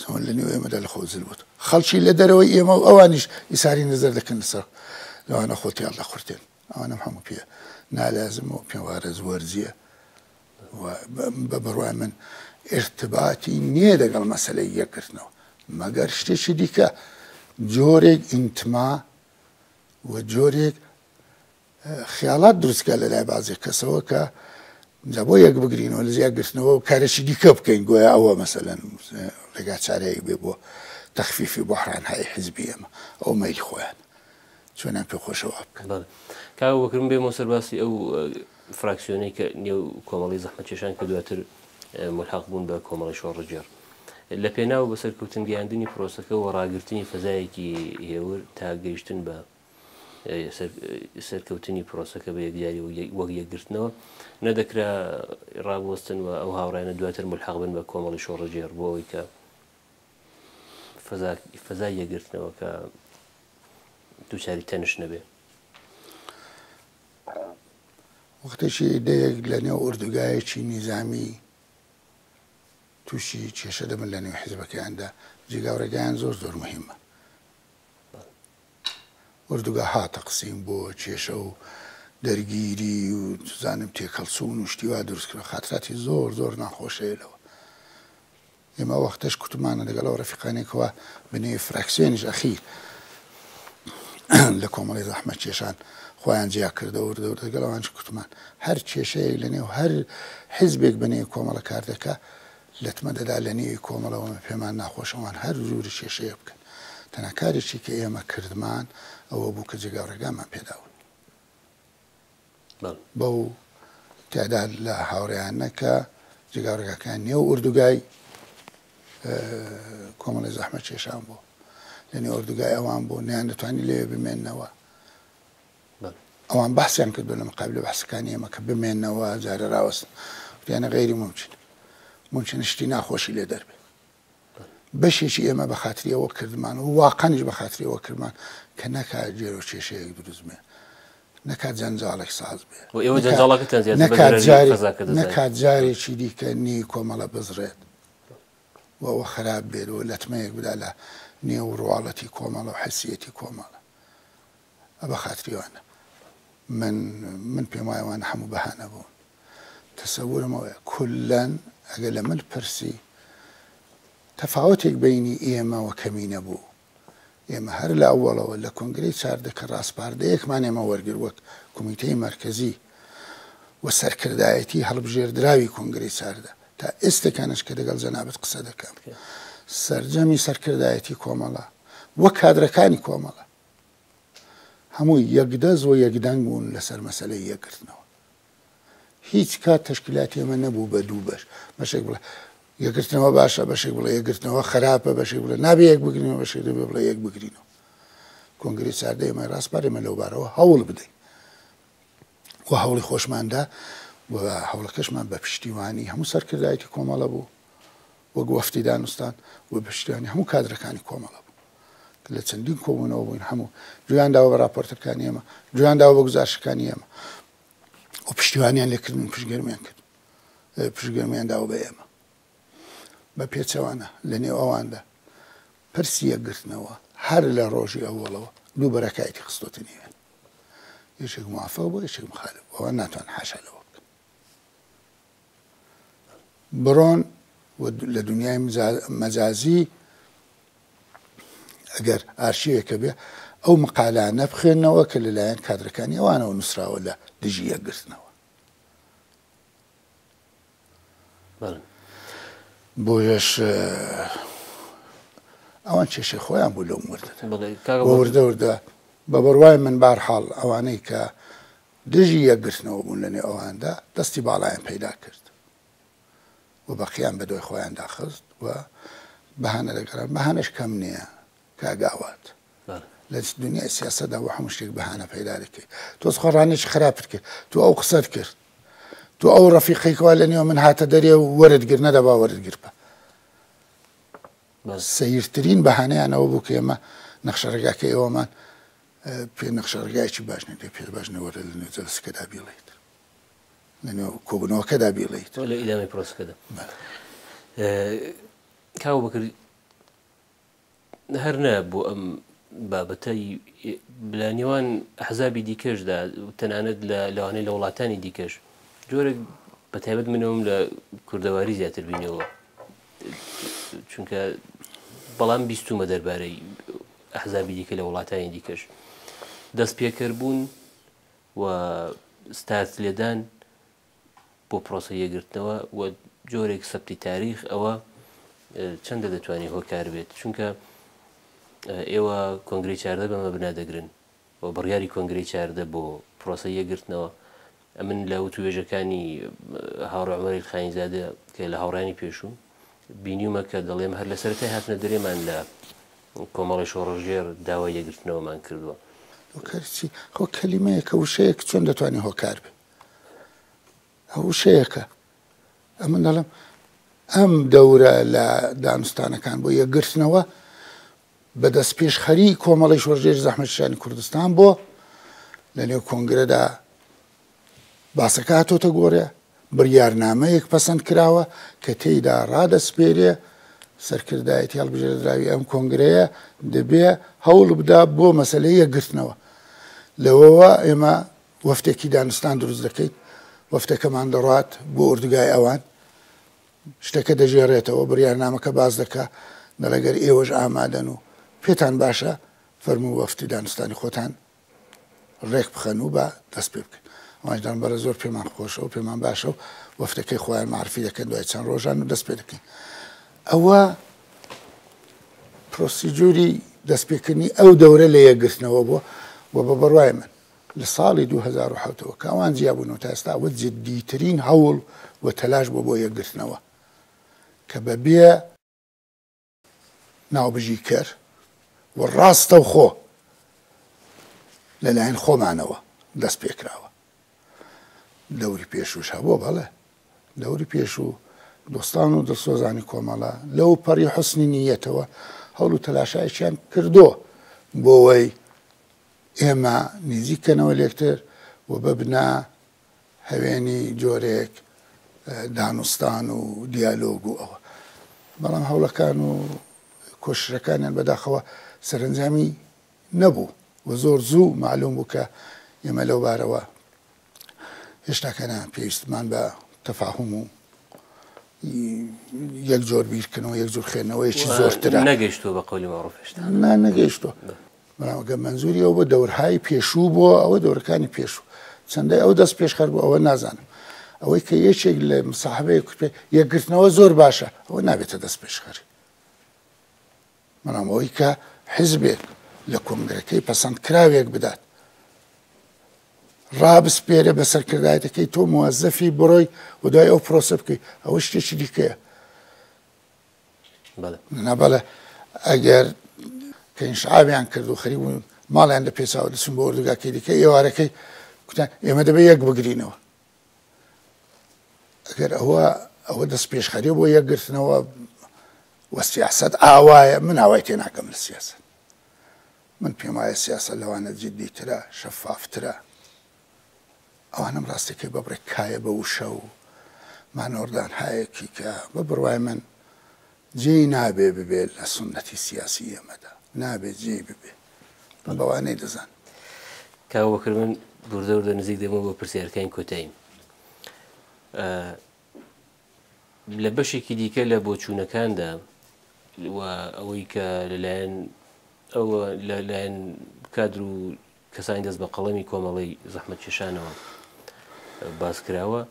ئەوە لە نێو ئێمەدا لە خۆ زل بووت. خەڵکی لە دەرەوەی ئێمە و ئەوانیش ئیساری نەزەر دەکەن لەسەر لەوانە خۆ تێڵ دەخورتێن. ئەوانەم هەموو پێ نالازمە و پێم وارەز وەرزییە و بە بڕوای من ئیرتباتی نییە لەگەڵ مەسەلەی یەکگرتنەوە. مەگەر شتێکی دیکە جۆرێک ئینتما و جۆرێک خیاڵات دروست کە لەلای بازێک کەسەوە کە جا بۆ یەک بگرینەوە لە یەکگرتنەوە و کارێکی دیکە بکەین گۆیا ئەوە مەسەلەن ڕێگا چارەیەک بێ بۆ تەخفیفی بۆحران های حزبی ئێمە ئەو مەیلی خۆیان چۆنیان پێ خۆشە وا بکەن. بەڵێ کاک ئەبوبەکر من بێمەوە سەر باسی ئەو فراکسیۆنەی کە نێو کۆمەڵی زەحمەتکێشان کە دواتر مولحەق بوون بە کۆمەڵی شۆڕشگێڕ لە پێناو بە سەرکەوتن گەیاندنی پرۆسەکە و ڕاگرتنی فەزایەکی هێور تا گەیشتن بە سەرکەوتنی پرۆسەکە بە یەکجاری وەک یەکگرتنەوە نەدەکرا ڕابوەستن و ئەو هاوڕیانە دواتر ملحەق بن بە کۆمەڵی شۆڕشگێڕ بۆ ئەوەی کە فەزای یەکگرتنەوە کە دووچاری تەنش نەبێ. وەختێکی دەیەک لە نێو ئوردوگایەکی نیزامی تووشی کێشە دەبن لە نێو حیزبەکەیاندا، جێگا و ڕێگایان زۆر زۆر موهیمە. ئوردوگاها تەقسیم بۆ کێشە و دەرگیری و چزانم تێکهەڵچوون و شتی وا دروست کرد خاتراتی زۆر زۆر ناخۆش هەیە لەوە. ئێمە ئەو وەختەش کوتمانە لەگەڵ ئەو ڕەفیقانەی کەوا بنەی فراکسیۆنیش ئەخیر لە کۆمەڵی زەحمەتکێشان خۆیان جیا کردەوە وردە وردە لەگەڵ ئەوانیش کوتمان هەر کێشەیەک لە نێو هەر حیزبێک بە نێوی کۆمەڵە کار دەکا لەتمە دەدا لە نێوی کۆمەڵەوە پێمان ناخۆشە ئەوان هەر جوری کێشەیە بکەن تەنها کارێکی کە ئێمە کردمان ئەوە بوو کە جێگا و ڕێگامان پێداون بەو تعداد لە هاوڕێیانە کە جێگا و ڕێگاکان نێو ئوردوگای کۆمەڵی زەحمە کێشان بوو لە نێو ئوردوگای ئەوان بوو نیان دەتوانی لەوێ بمێنەوە ئەوان بەحسیان کردوە لە مقابل بەحسەکانی ئێمە کە بمێنەوە جارێ ڕاوەستن وتیانە غەیری مومکین مومکینە شتی ناخۆشی لێ دەربێ بەشێکی ئێمە بە خاتری ئەوە کردمان و واقعیش بە خاتری ئەوە کردمان کە نەکا گێرە و کێشەیەک دروست بێ نەکا جەنجاڵێک ساز بێ و ئێوە جەنجاڵەکەتان زیاتر بە زەرەری فەزاکە دەزانی. نەکا جارێکی دیکە نی کۆمەڵە بزڕێت و ئەوە خراپ بێت و لەتمەیەک بدا لە نێو ڕواڵەتی کۆمەڵە و حسیەتی کۆمەڵە. بە خاتری ئەوانە من من پێم وایە ئەوانە هەموو بەهانە بوون تەسەورم ئەوەیە کولەن ئەگەر لە من پرسی تەفاوتێک بینی ئێمە و کەمینە بوو ئێمە هەر لە ئەوەڵەوە لە کۆنگرەی چاردە کە ڕاسپاردەیەکمان ئێمە وەرگر وەک کۆمیتەی مەرکەزی و سەرکردایەتی هەڵبژێردراوی کۆنگرەی چاردە تا ئێستەکانش کە دەگەڵ جەنابت قسە دەکەم سەرجەمی سەرکردایەتی کۆمەڵە وە کادرەکانی کۆمەڵە هەمووی یەکدەست و یەکدەنگ بوون لەسەر مەسەلەی یەکگرتنەوە. هیچ کات تەشکیلاتی ئێمە نەبوو بە دوو بەش، بەشێک بڵێ یەکگرتنەوە باشە، بەشێک بڵێ یەکگرتنەوە خراپە، بەشێک بڵێ نابێ یەک بگرینەوە، بەشێک دەبێ بڵێ یەک بگرینەوە. کۆنگرەی چاردە ئێمەی ڕاسپارد ئێمە لەو بارەوە هەوڵ بدەین و هەوڵی خۆشماندا و هەوڵەکەشمان بە پشتیوانی هەموو سەرکردایەتی کۆمەڵە بوو. وەک وەفدی دانوستان و پشتیوانی هەموو کادرەکانی کۆمەڵە بوو کە لە چەندین کۆبوونەوە بووین هەموو گوێیان داوە بە راپۆرتەکانی ئێمە گوێیان داوە بە گوزارشەکانی ئێمە و پشتیوانیان لێکردن و پشتگەرمیان کرد پشتگەرمیان داوە بە ئێمە بە پێچەوانە لە نێو ئەواندا پرسی یەکگرتنەوە هەر لە ڕۆژی ئەوەڵەوە دوو بەرەکایەتی خستۆتە نێوێن یەکێک موافق بوو یەکێک مخالف ئەوان ناتوان حاشا لەوە بکەن بڕۆن و لە دنیای مەجازی ئەگەر ئارشیوێکە بێ ئەو مقالانە بخوێنەوە کە لەلایەن کادرەکانی ئەوانەوە نووسراوە لە دژی یەکگرتنەوە. بۆیەش ئەوان کێشەی خۆیان بوو لەو وردە وردە وردە بە بڕوای من بارحاڵ ئەوانەی کە دژی یەکگرتنەوە بوون لە نێو ئەواندا دەستی باڵایان پەیدا کرد و بەقیان بە دوای خۆیاندا خست و بەهانە دەگەڕان، بەهانەش کەم نییە کاک ئاوات. لە دنیای سیاسەتدا بۆ هەموو شتێک بەهانە پەیدا دەکەی. تۆ خۆڕانێکی خراپت کرد، تۆ ئەو قسەت کرد، تۆ ئەو ڕەفیقەی کەوا لە نێو من هاتە دەرێ و وەرت گر، نەدەبا وەرت گرپە. سەیرترین بەهانەیان ئەوە بوو کە ئێمە نەخشەڕێگاکەی ئێوەمان پێ نەخشەڕێگایەکی باش نییە، دەی پێت باش نییە وەرە لە نێو جەلسەکەدا بیڵێیت. لەنێو کۆبوونەوەکەدا بیڵێیت. لە ئیدامەی پرۆسەکەدا. کاک ئەبوبەکر هەر نا بۆ ئەم بابەتە لە نێوان ئەحزابی دیکەشدا تەنانەت لە لەوانەیە لە وڵاتانی دیکەش جۆرێک بە تایبەت منەوەم لە کوردەواری زیاتر بینەوە چونکە بەڵام بیستومە دەربارەی ئەحزابی دیکە لە وڵاتانی دیکەش دەست پێکەربوون و ستارت لێدان بۆ پرۆسەی یەکگرتنەوە و جۆرێک سەبتی تاریخ ئەوە چەندە دەتوانێت هۆکار بێت چونکە ئێوە کۆنگرەی چاردە بە مەبنا دەگرن و بڕیاری کۆنگرەی چاردە بۆ پرۆسەی یەکگرتنەوە ئەمن لە وتوێژەکانی هاوڕێ عومەر ئیلخانیزادە کە لە هاوڕیانی پێشوو بینیومە کە دەڵێم هەر لە سەرەتای هاتنە دەرێمان لە کۆمەڵی شۆڕشگێڕ داوای یەکگرتنەوەمان کردووە. هۆکاری چی؟ خۆ کەلیمەیەکە، وشەیەک چۆن دەتوانێ هۆکار بێ؟ ئەو وشەیەکە. ئەمن دەڵێم ئەم دەورە لە دانوستانەکان بۆ یەکگرتنەوە بە دەستپێشخەری کۆمەڵی شۆڕشگێری زەحمەتکێشانی کوردستان بۆ لە نێو کۆنگرەدا باسەکە هاتۆتە گۆڕێ، بڕیارنامەیەک پەسەند کراوە کە تێیدا ڕادەسپێرێ سەرکردایەتی هەڵبژێردراوی ئەم کۆنگرەیە دەبێ هەوڵ بدا بۆ مەسەلەی یەکگرتنەوە. لەوەوە ئێمە وەفدێکی دانوستان دروست دەکەین، وەفدەکەمان دەڕوات بۆ ئۆردوگای ئەوان، شتەکە دەگێڕێتەوە، بڕیارنامەکە باس دەکا، دەڵێ گەر ئێوەش ئامادەن و پێتان باشە فەرموو وەفدی دانوستانی خۆتان ڕێک بخەن و با دەست پێ بکەن. ئەوانیش دەڵێن بەڵێ زۆر پێمان خۆشە و پێمان باشە و وەفدەکەی خۆیان مەعرفی دەکەن دوای چەند ڕۆژان و دەست پێ دەکەین. ئەوە پرۆسیجوری دەستپێکردنی ئەو دەورە لە یەکگرتنەوە بووە و بە بڕوای من لە ساڵی 2007 ەوە کە ئەوان جیابوونەوە تا ئێستا ئەوە جدیترین هەوڵ و تەلاش بووە بۆ یەکگرتنەوە کە بەبێ ناوبژیکەر و ڕاستەوخۆ لەلایەن خۆمانەوە دەست پێکراوە. دەوری پێشووش هەبووە بەڵێ دەوری پێشوو دۆستان و دڵسۆزانی کۆمەڵە لەو پەڕی حوسنی نیەتەوە هەوڵ و تەلاشایەکیان کردووە بۆوەی ئێمە نزیک کەنەوە لێکتر و ببنە هەوێنی جۆرێک دانوستان و دیالۆگ و ئەوە بەڵام هەوڵەکان و کۆششەکانیان بەداخەوە سەرەنجامی نەبوو و زۆر زوو معلوم بوو کە ئێمە لەو بارەوە هێشتاکەنە پێویستمان بە تەفاهم و یەک جۆر بیرکردنەوە یەک جۆر خوێندنەوەیەکی زۆرترە نەگەیشتووە بە قەولی مەعروف هێشتا نا نەگەیشتووە بەڵام ئەگەر مەنزوری ئەو بۆ دەورهای پێشوو بۆ ئەوە دەورەکانی پێشوو چەندەی ئەو دەست پێشخەر بوو ئەوە نازانم ئەوەی کە یەکێک لە مساحبەیە کوتێ یەکگرتنەوە زۆر باشە ئەوە نابێتە دەست پێشخەری بەڵام ئەوەی کە حزبێک لە کۆنگرەکەی پەسەند کراوێک بدات ڕابسپێرێ بە سەرکردایەتەکەی تۆ موەزەفی بڕۆی و دوای ئەو پرۆسە بکەی ئەوە شتێکی دیکەیە نا بەڵێ ئەگەر کە ئینشعابیان کرد و خەریک بوون ماڵیان لە پێچاوە دەچون بۆ ئۆردوگاکەی دیکە ئێوارەکەی کوتیان ئێمە دەبێ یەک بگرینەوە ئەگەر ئەوە ئەوە دەست پێشخەری بۆ یەکگرتنەوە و سیاست ئاوایە من ئاوای تێناگەم لە سیاست من پێم وایە سیاسەت لەوانە جدیترە، شەفافترە. ئەوانەم ڕاستەکەی بە بڕێک کایە بە وشە و مانۆڕدانهایەکی کە بە بڕوای من جێی نابێ ببێ لە سوننەتی سیاسی ئێمەدا، نابێ جێی ببێ. من بەوانەی دەزانم. کاک بەکر من وردە وردە نزیک دەبمەوە بۆ پرسیارەکانی کۆتاییم. لە بەشێکی دیکە لە بۆچوونەکاندا و ئەوەی کە لەلایەن ئەوە لەلایەن کادر و کەسانی دەست بە قەڵەمی کۆمەڵەی زەحمەتکێشانەوە باس کراوە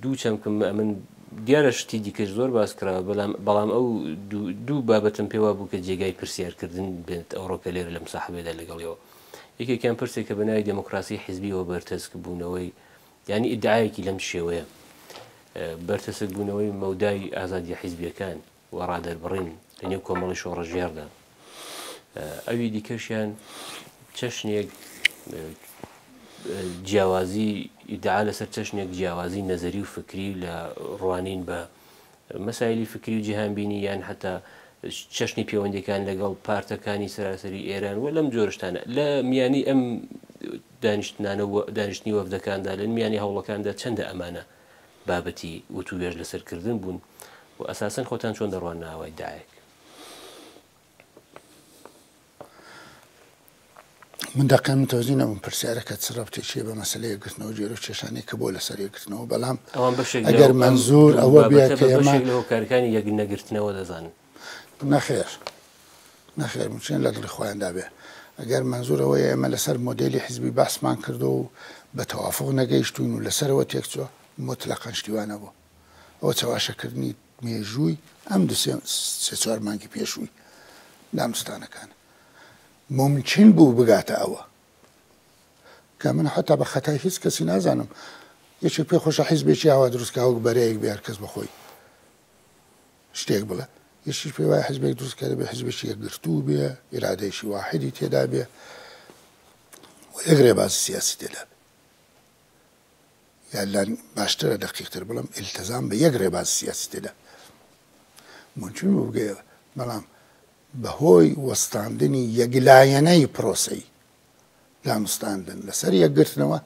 دوو چەمکم ئەمن دیارە شتی دیکەش زۆر باس کراوە بەڵام بەڵام ئەو دوو بابەتم پێوا بوو کە جێگای پرسیارکردن بێت ئەوڕۆکە لێرە لەم ساحبێدا لەگەڵیەوە یەکێکیان پرسێک کە بە ناوی دێموکراسی حیزبیەوە بەرتەسک بوونەوەی یانی ئیدعایەکی لەم شێوەیە بەرتەسک بوونەوەی مەودای ئازادیە حیزبیەکان و ڕادەربڕین لە لە نێو کۆمەڵی شۆڕشگێڕدا. ئەوی دیکەشیان چەشنێک جیاوازی ئیدعا لەسەر چەشنێک جیاوازی نەزەری و فکری لە ڕوانین بە مەسایلی فکری و جیهانبینی یان حتا چەشنی پەیوەندیەکان لەگەڵ پارتەکانی سەراسەری ئێران و لەم جۆرشتانە لە میانی ئەم دانیشتنانە و دانیشتنی وەفدەکاندا لە میانی هەوڵەکاندا چەندە ئەمانە بابەتی وتووێژ لەسەر کردن بوون و ئەساسەن خۆتان چۆن دەڕواننە ئاوای داعێک؟ من دەقیان متەوەجی نەبووم پرسیارەکە چ ڕەبتێکی هەیە بە مەسەلەی یەکگرتنەوە و گێرە و کێشانەی کە بۆ لەسەر یەکگرتنەوە بەڵام ئەوان بەشێک لە ئەگەر ئەم مەنزوور دوو ئەوە بێ بابەتە کە بە ئێمە بەشێک لە هۆکارەکانی یەکنەگرتنەوە دەزانن. نەخێر نەخێر ممکنە لە دڵی خۆیاندا بێ ئەگەر مەنزوور ئەوەیە ئێمە لەسەر مۆدێلی حیزبی بەحسمان کردووە و بە تەوافوق نەگەیشتووین و لەسەرەوە تێکچووە موتلەقەن شتی وا نەبووە ئەوە چەواشەکردنی مێژووی ئەم دو سێ سێ چوار مانگی پێشووی دانوستانەکانە. مومکین بوو بگاتە ئەوە کە من حتا بە خەتای هیچ کەسی نازانم یەکێک پێ خۆشە حیزبێکی ئاوا دروست کە وەک بەرەیەک بێ هەرکەس بە خۆی شتێک بڵێ یەکیش پێی وایە حیزبێک دروست کە دەبێ حیزبێکی یەکگرتوو بێ ئیرادەیەکی واحیدی تێدا بێ و یەک ڕێبازی سیاسی تێدا بێ یا لان باشترە دەقیقتر بڵێم ئیلتزام بە یەک ڕێبازی سیاسی تێدا ممکن بوو بگەیە بەڵام بەهۆی وەستاندنی یەکلایەنەی پرۆسەی دانوستاندن لەسەر یەکگرتنەوە،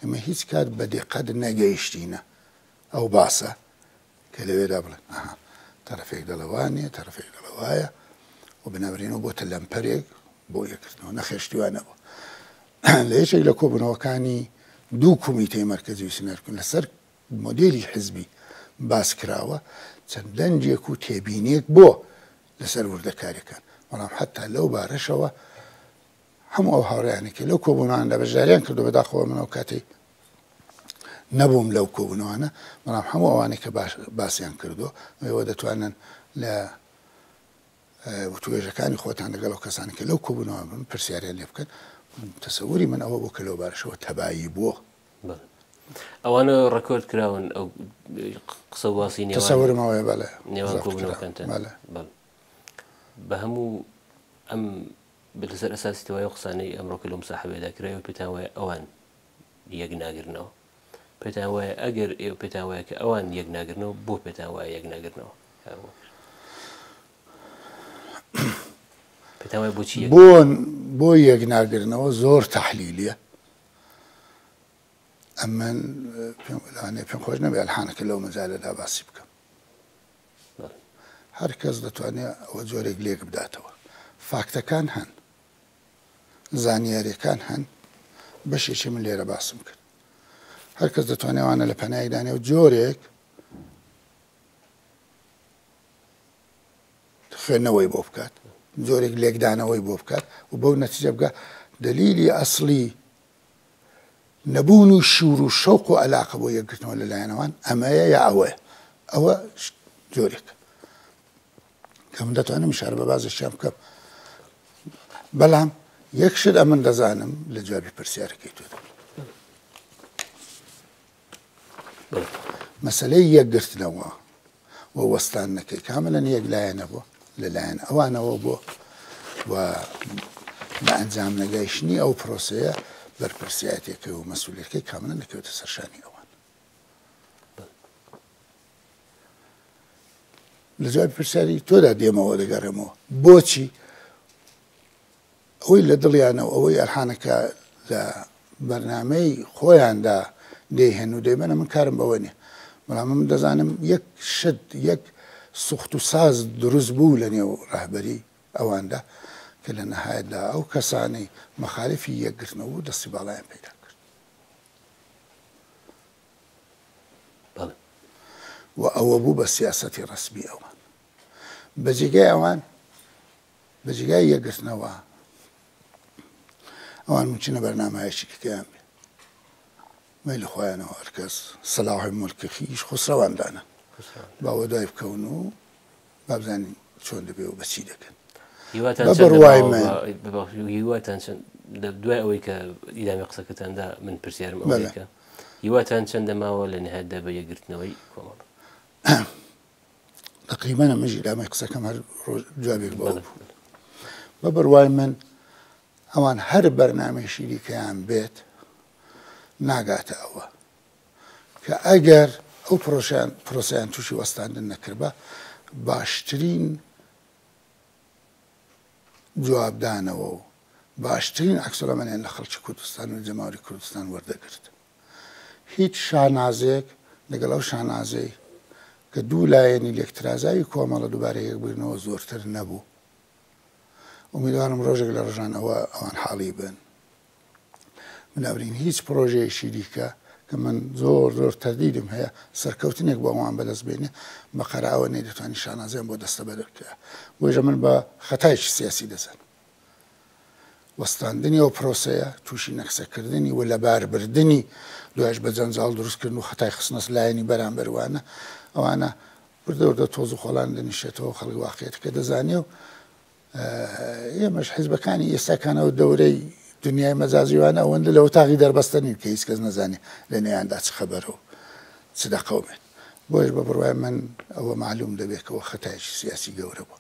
ئێمە هیچ کات بە دیقەت نەگەیشتینە ئەو باسە کە لەوێدا بڵێن ئەها تەرەفێک دەڵێ وا نییە، تەرەفێک دەڵێ وایە و بنابرێنەوە بۆتە لەمپەرێک بۆ یەکگرتنەوە. نەخێر شتی وا نەبوو. لە یەکێک لە کۆبوونەوەکانی دوو کومیتەی مەرکەزی و سینارکون لەسەر مۆدێلی حزبی باس کراوە، چەند دەنگێک و تێبینیەک بۆ لەسەر وردەکاریەکان، بەڵام حەتا لەو بارەشەوە هەموو ئەو هاوڕێیانەی کە لەو کۆبوونەوانەدا بەشداریان کردو، بەداخەوە من ئەو کاتەی نەبووم لەو کۆبوونەوانە، بەڵام هەموو ئەوانەی کە باسیان کردو، ئێوە دەتوانن لە وتوێژەکانی خۆتان لەگەڵ ئەو کەسانەی کە لەو کۆبوونەوە بوون پرسیاریان لێ بکەن، تەسەوری من ئەوە بوو کە لەو بارەشەوە تەبایی بووە. بەڵێ. ئەوانە ڕێکۆرد کراون ئەو قسە و باسی نێوان تەسەورم ئەوەیە بەڵێ نێوان زەبت کرا کۆبوونەوەکانتان. بەڵێ. بەڵێ. بە هەموو ئەم لەسەر ئەساسی تەواوی ئەو قسانەی ئەمڕۆ کە لەو مساحەبەیەدا کرا ئێوە پێتان وایە ئەوان یەک ناگرنەوە؟ پێتان وایە ئەگەر ئێوە پێتان وایە کە ئەوان یەک ناگرنەوە بۆ پێتان وایە یەک ناگرنەوە؟ کاک بەکر. پێتان وایە بۆچی یەک بۆ بۆ یەک ناگرنەوە زۆر تەحلیلیە ئەمن پێم لەوانەیە پێم خۆش نەبێ ئەلحانەکە لەو مەجالەدا باسی بکەم. هەر کەس دەتوانێت ئەوە جۆرێک لێک بداتەوە. فاکتەکان هەن، زانیاریەکان هەن، بەشێکی من لێرە باسم کرد. هەر کەس دەتوانێت ئەوانە لە پەنایەک دانێ و جۆرێک خوێندنەوەی بۆ بکات، جۆرێک لێکدانەوەی بۆ بکات و بەو نەتیجە بگا دەلیلی ئەسڵی نەبوون و شور و شەوق و ئەلاقە بۆ یەکگرتنەوە لە لایەن ئەوان ئەمەیە یا ئەوەیە ئەوە جۆرێک کە من دەتوانم ئیشارە بە بازێکیان بکەم بەڵام یەک شت ئەمن دەزانم لە جوابی پرسیارەکەی تۆ دەبم مەسەلەی یەکگرتنەوە و وەستاندنەکەی کاملا یەک لایەنە بووە، لەلایەن ئەوانەوە بووە و بە ئەنجام نەگەیشتنی ئەو پرۆسەیە بەرپرسیارێتیەکەی و مەسئولیەتەکەی کاملا دەکەوێتە سەر شانی ئەوان. لە جوابی پرسیاری تۆدا دێمەوە دەگەڕێمەوە بۆچی ئەوەی لە دڵیانە و ئەوەی ئەلحانەکە لە بەرنامەی خۆیاندا دەیهێن و دەیبەنە من کارم بەوە نیە بەڵام من دەزانم یەک شت یەک سوخت و ساز دروست بوو لە نێو ڕەهبەری ئەواندا کە لە نەهایەتدا ئەو کەسانەی مەخالفی یەکگرتنەوە بوو دەستی باڵایان پەیدا کرد. بەڵێ. و ئەوە بوو بە سیاسەتی ڕەسمی ئەوان. بە جێگای ئەوان بە جێگای یەکگرتنەوە ئەوان ممکنە بەرنامایەکی دیکەیان بێ مەیلی خۆیانەوە هەرکەس سەلاحی ملکی خیش خسرەوان دانا باوە دوای بکەون و بابزانین چۆن دەبێ و بەچی دەکەن هیواتان بە بڕوای من هیواتان چەند دوای ئەوەی کە ئیدامی قسەکەتاندا من پرسیارم ئەوەیە کە هیواتان چەندە ماوە لە نهایەتدا بە یەکگرتنەوەی کۆمەڵ؟ تقریبا ئەمەش ئیدامەی قسەکەم هەر ڕۆژ جوابێک بۆ بوو. بە بڕوای من ئەوان هەر بەرنامەیەکی دیکەیان بێت ناگاتە ئەوە کە ئەگەر ئەو پرۆسەیان پرۆسەیان تووشی وەستاندن نەکردبا باشترین جوابدانەوە و باشترین عەکسولعەمەلیان لە خەڵکی کوردستان و جەماوەری کوردستان وەردەگرت. هیچ شانازێک لەگەڵ ئەو شانازەی کە دوو لایەنی لێکترازاوی کۆمەڵە دووبارە یەکبگرنەوە زۆرتر نەبوو. ئومیدوارم ڕۆژێک لە ڕۆژان ئەوە ئەوان حاڵی بن. بنابرین هیچ پرۆژەیەکی دیکە کە من زۆر زۆر تەردیدم هەیە سەرکەوتنێک بۆ ئەوان بەدەست بێنێ بە قەراوە نەیدەتوانی شانازیان بۆ دەستەبەر بکە. بۆیە من بە خەتایەکی سیاسی دەزانم وەستاندنی ئەو پرۆسەیە، تووشی نەکسەکردنی و لەباربردنی، دوایش بە جەنجاڵ دروستکردن و خەتای خستنەس لایەنی بەرامبەر وانە، ئەوانە وردە وردە تۆز و خۆڵان دەنیشێتەوە، خەڵک واقعیەتەکە دەزانێ و ئێمەش حیزبەکانی ئێستاکانەوە دەورەی دنیای مەجازی وانە ئەوەندە لە وتاقی دەربەستە نین کە هیچ کەس نەزانێ لە نێویاندا چ خەبەرە و چ دەقەومێت. بۆیەش بە بڕوای من ئەوە مەعلوم دەبێت کە ئەوە خەتایەکی سیاسی گەورە بووە.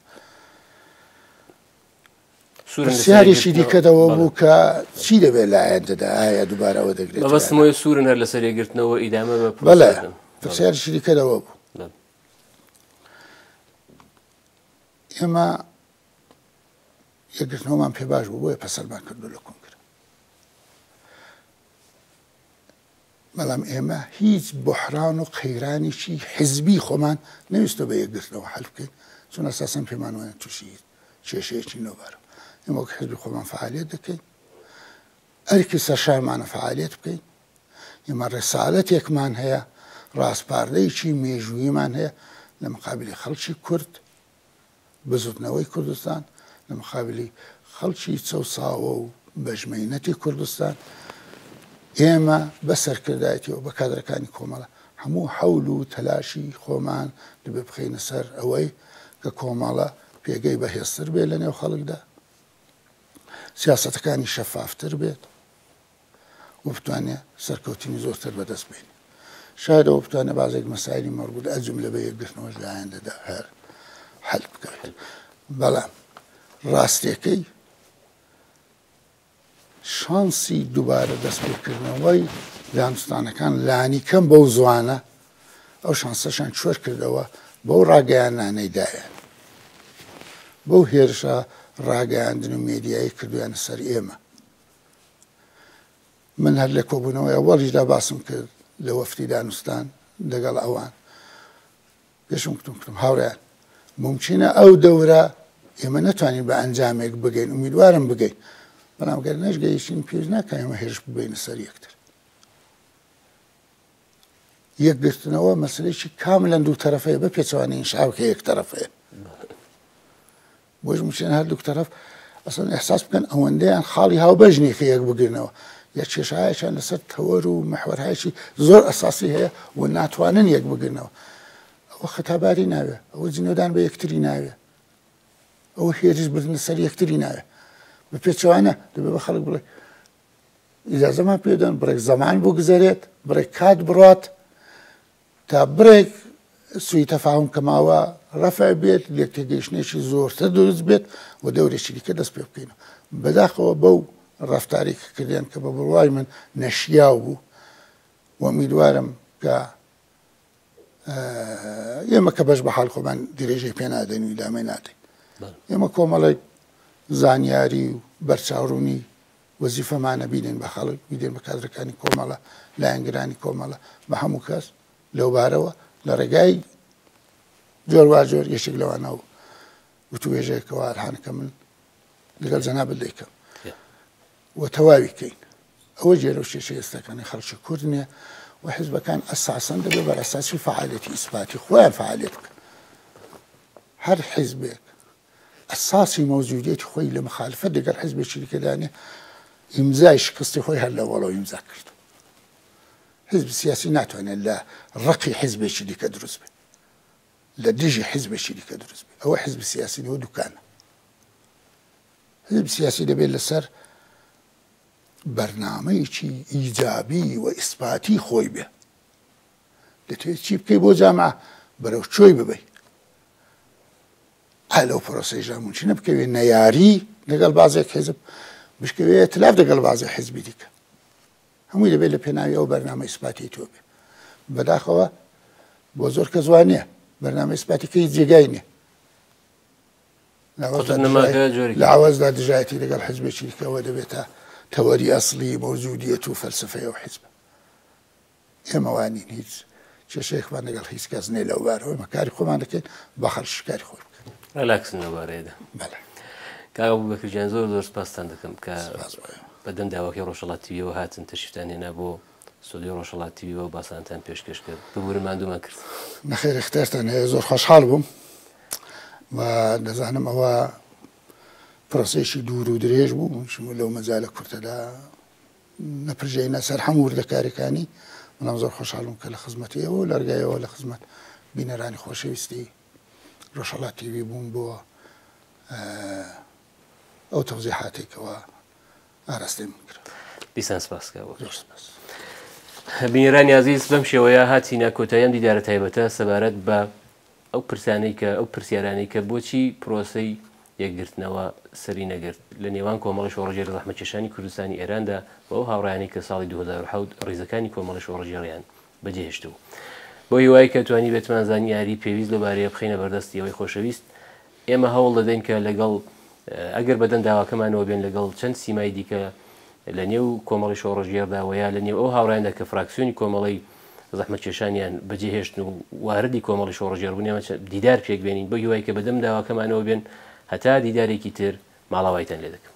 پرسیارێکی دیکە دەوە بوو کە چی دەبێت لە ئایندەدا ئایا دووبارە ئەوە دەگرێت مەبەستمەوەی سوورن هەر لەسەر یەکگرتنەوە ئیدامە بە بەڵێ پرسیارێکی دیکە دەوە بوو ئێمە یەکگرتنەوەمان پێ باش بوو بۆیە پەسەرمان کردو لە کۆنگرە بەڵام ئێمە هیچ بحران و قەیرانێکی حزبی خۆمان نەویستە بە یەکگرتنەوە حل بکەین چون ئەساسەن پێمان وایە تووشی کێشەیەکی نۆبارە ئێمە وەک حزبی خۆمان فعالیت دەکەین ئەرکی سەرشانمانە فعالیت بکەین ئێمە ڕسالەتێکمان هەیە ڕاسپاردەیەکی مێژوویمان هەیە لە مقابلی خەڵکی کورد بزوتنەوەی کوردستان لە مقابلی خەڵکی چەوساوە و بەژمەینەتی کوردستان ئێمە بە سەرکردایەتیەوە بە کادرەکانی کۆمەڵە هەموو حەول و تەلاشی خۆمان دەبێ بخەینە سەر ئەوەی کە کۆمەڵە پێگەی بەهێزتر بێت لە نێو خەڵکدا، سیاسەتەکانی شەفافتر بێت و بتوانێت سەرکەوتنی زۆرتر بەدەست بێنێت. شاید ئەوە بتوانێت بازێک مەسایلی مەربوط ئەجملە بە یەکگرتنەوەش لە ئایندەدا هەر حەل بکات. بەڵام ڕاستیەکەی شانسی دووبارە دەستپێکردنەوەی دانوستانەکان لانیکەم بەو زوانە ئەو شانسەشان چۆر کردەوە بەو ڕاگەیاندنانەی دایان بەو هێرشە ڕاگەیاندن و مێدیایی کردویانە سەر ئێمە. من هەر لە کۆبوونەوەی ئەوەڵیشدا باسم کرد لە وەفدی دانوستان لەگەڵ ئەوان پێشم کوتم کوتم هاوڕێیان ممکنە ئەو دەورە ئێمە نەتوانین بە ئەنجامێک بگەین ئومیدوارم بگەین بەڵام گەر نەشگەیشتین پێویست ناکە ئێمە هێرش ببینە سەر یەکتر یەکگرتنەوە مەسلەیەکی کاملا دوو تەرەفەیە بە پێچەوانەی ئینشعاب کە یەک تەرەفەیە بۆش مشێن هەردووک تەرەف ئەسڵەن ئیحساس بکەن ئەوەندەیان خاڵی هاوبەش نییە کە یەک بگرنەوە یا کێشەهایەکیان لەسەر تەوەر و محوەرهایەکی زۆر ئەساسی هەیە و ناتوانن یەک بگرنەوە ئەوە خەتاباری ناوێ ئەوە جنێودان بە یەکتری ناوێ ئەوە هێرش بردنە سەر یەکتری ناوێ بە پێچەوانە دەبێ بە خەڵک بڵێ ئیجازەمان پێدەن بڕێک زەمان بگوزەرێت بڕێک کات بڕات تا بڕێک سوئی تەفاهوم کە ماوە ڕەفع بێت، لێکتێگەیشتنێکی زۆرتر دروست بێت و دەورێکی دیکە دەست پێ بکەینەوە. بەداخەوە بەو ڕەفتارەی کە کردیان کە بە بڕوای من نەشیاو بوو و ئومیدوارم کە ئێمە کە بەش بە حاڵ خۆمان درێژەی پێ نادەین و ئیدامەی نادەین. ئێمە کۆمەڵێک زانیاری و بەرچاوڕوونی وەزیفەمانە بیدەین بە خەڵک، بیدەین بە کادرەکانی کۆمەڵە، لایەنگرانی کۆمەڵە، بە هەموو کەس لەوبارەوە لە ڕێگای جۆرواجۆر یەکێک لەوانە و وتوێژێکەوە ئەرهانەکە من لەگەڵ جەنابت دەیکەم و تەواوی کەین. ئەوە گێرە و کێشەی ئێستاکانی خەڵکی کورد نییە و حزبەکان ئەساسەن دەبێت بەر ئەساسی فعالێتی ئیسپاتی خۆیان فعالێت بکەن. هەر حزبێک ئەساسی مەوجودیەتی خۆی لە مخالفەت لەگەڵ حزبێکی دیکە دانێ ئیمزای شکستی خۆی هەر لەوەڵەوە ئیمزا کرد. حزب سیاسی ناتوانێت لە ڕقی حزبێکی دیکە دروست بێت، لە دژی حزبێکی دیکە دروست بێت. ئەوە حزب سیاسی نیە، دوکانە. حزب سیاسی دەبێت لەسەر بەرنامەیەکی ئیجابی و ئیسپاتی خۆی بێ. دەتەوێت چی بکەی بۆ جامعە، بەرەو چۆی ببەی. ئا لەو پرۆسەیشدا مومکینە بکەوێ نەیاری لەگەڵ بازێک حیزب، بشکەوێ ئیتلاف لەگەڵ بازێ حیزبی دیکە. هەمووی دەبێت لە پێناوی ئەو بەرنامە ئیسپاتیەی تۆ بێ. بەداخەوە بۆ زۆر کەس وا نییە. بەرنامە ئیسپاتیکە هیچ جێگای نییە. لە عەوەزدا دژایەتی لەگەڵ حیزبێکی دیکە ئەوە دەبێتە تەوەری ئەسڵی مەوجودیەت و فەلسەفەی ئەو حیزبە. ئێمە وا نین، هیچ کێشەیەکمان لەگەڵ هیچ کەس نییە لەو بارەوە، ئێمە کاری خۆمان دەکەین، با خەڵکیش کاری خۆی بکات. ڕێلاکسن لەو بارەیەدا. بەڵێ. کاک ئەبوبەکر گیان زۆر زۆر سپاستان دەکەم کە سپاس بۆ ئێوە. بە دەم داواکەی ڕۆژهەڵات تیڤیەوە هاتن تەشریفتان هێنا بۆ ستۆدیۆی ڕۆژهەڵات تیڤی و باسانتان پێشکەش کرد. ببورن ماندوومان کرد. نەخێر ئیختیارتان هەیە، زۆر خۆشحاڵ بووم و دەزانم ئەوە پرۆسەیەکی دوور و درێژ بوو، چونکە لەو مەجالە کورتەدا نەپرژێینە سەر هەموو وردەکاریەکانی، بەڵام زۆر خۆشحاڵم کە لە خزمەتی ئێوە و لە ڕێگای ئێوە لە خزمەت بینەرانی خۆشەویستی ڕۆژهەڵات تیڤی بووم بۆ ئەو تەوزیحاتەی کەوا ئاراستەی من کرا. دیسان سپاس کاک بەکر. زۆر سپاس. بینەرانی ئازیز بەم شێوەیە هاتینە کۆتایی ئەم دیدارە تایبەتە سەبارەت بە ئەو پرسانەی کە ئەو پرسیارانەی کە بۆچی پرۆسەی یەکگرتنەوە سەری نەگرت لە نێوان کۆمەڵی شۆڕشگێڕی زەحمەتکێشانی کوردستانی ئێراندا و ئەو هاوڕێیانەی کە ساڵی 2007 ڕیزەکانی کۆمەڵی شۆڕشگێڕیان بەجێهێشتبوو. بەو هیوایەی کە توانیبێتمان زانیاری پێویست لەو بارەیە بخەینە بەردەستی ئێوەی خۆشەویست، ئێمە هەوڵ دەدەین کە لەگەڵ ئەگەر بەدەم داواکەمانەوە بێن لەگەڵ چەند سیمای دیکە لە نێو کۆمەڵی شۆڕشگێڕدا و یا لە نێو ئەو هاوڕێیاندا کە فراکسیۆنی کۆمەڵەی زەحمەتکێشانیان بەجێهێشتن و واردی کۆمەڵی شۆڕشگێڕ بوون ئێمە دیدار پێک بێنین بەو هیوای کە بەدەم داواکەمانەوە بێن هەتا دیدارێکی تر ماڵاوایتان لێ دەکەم.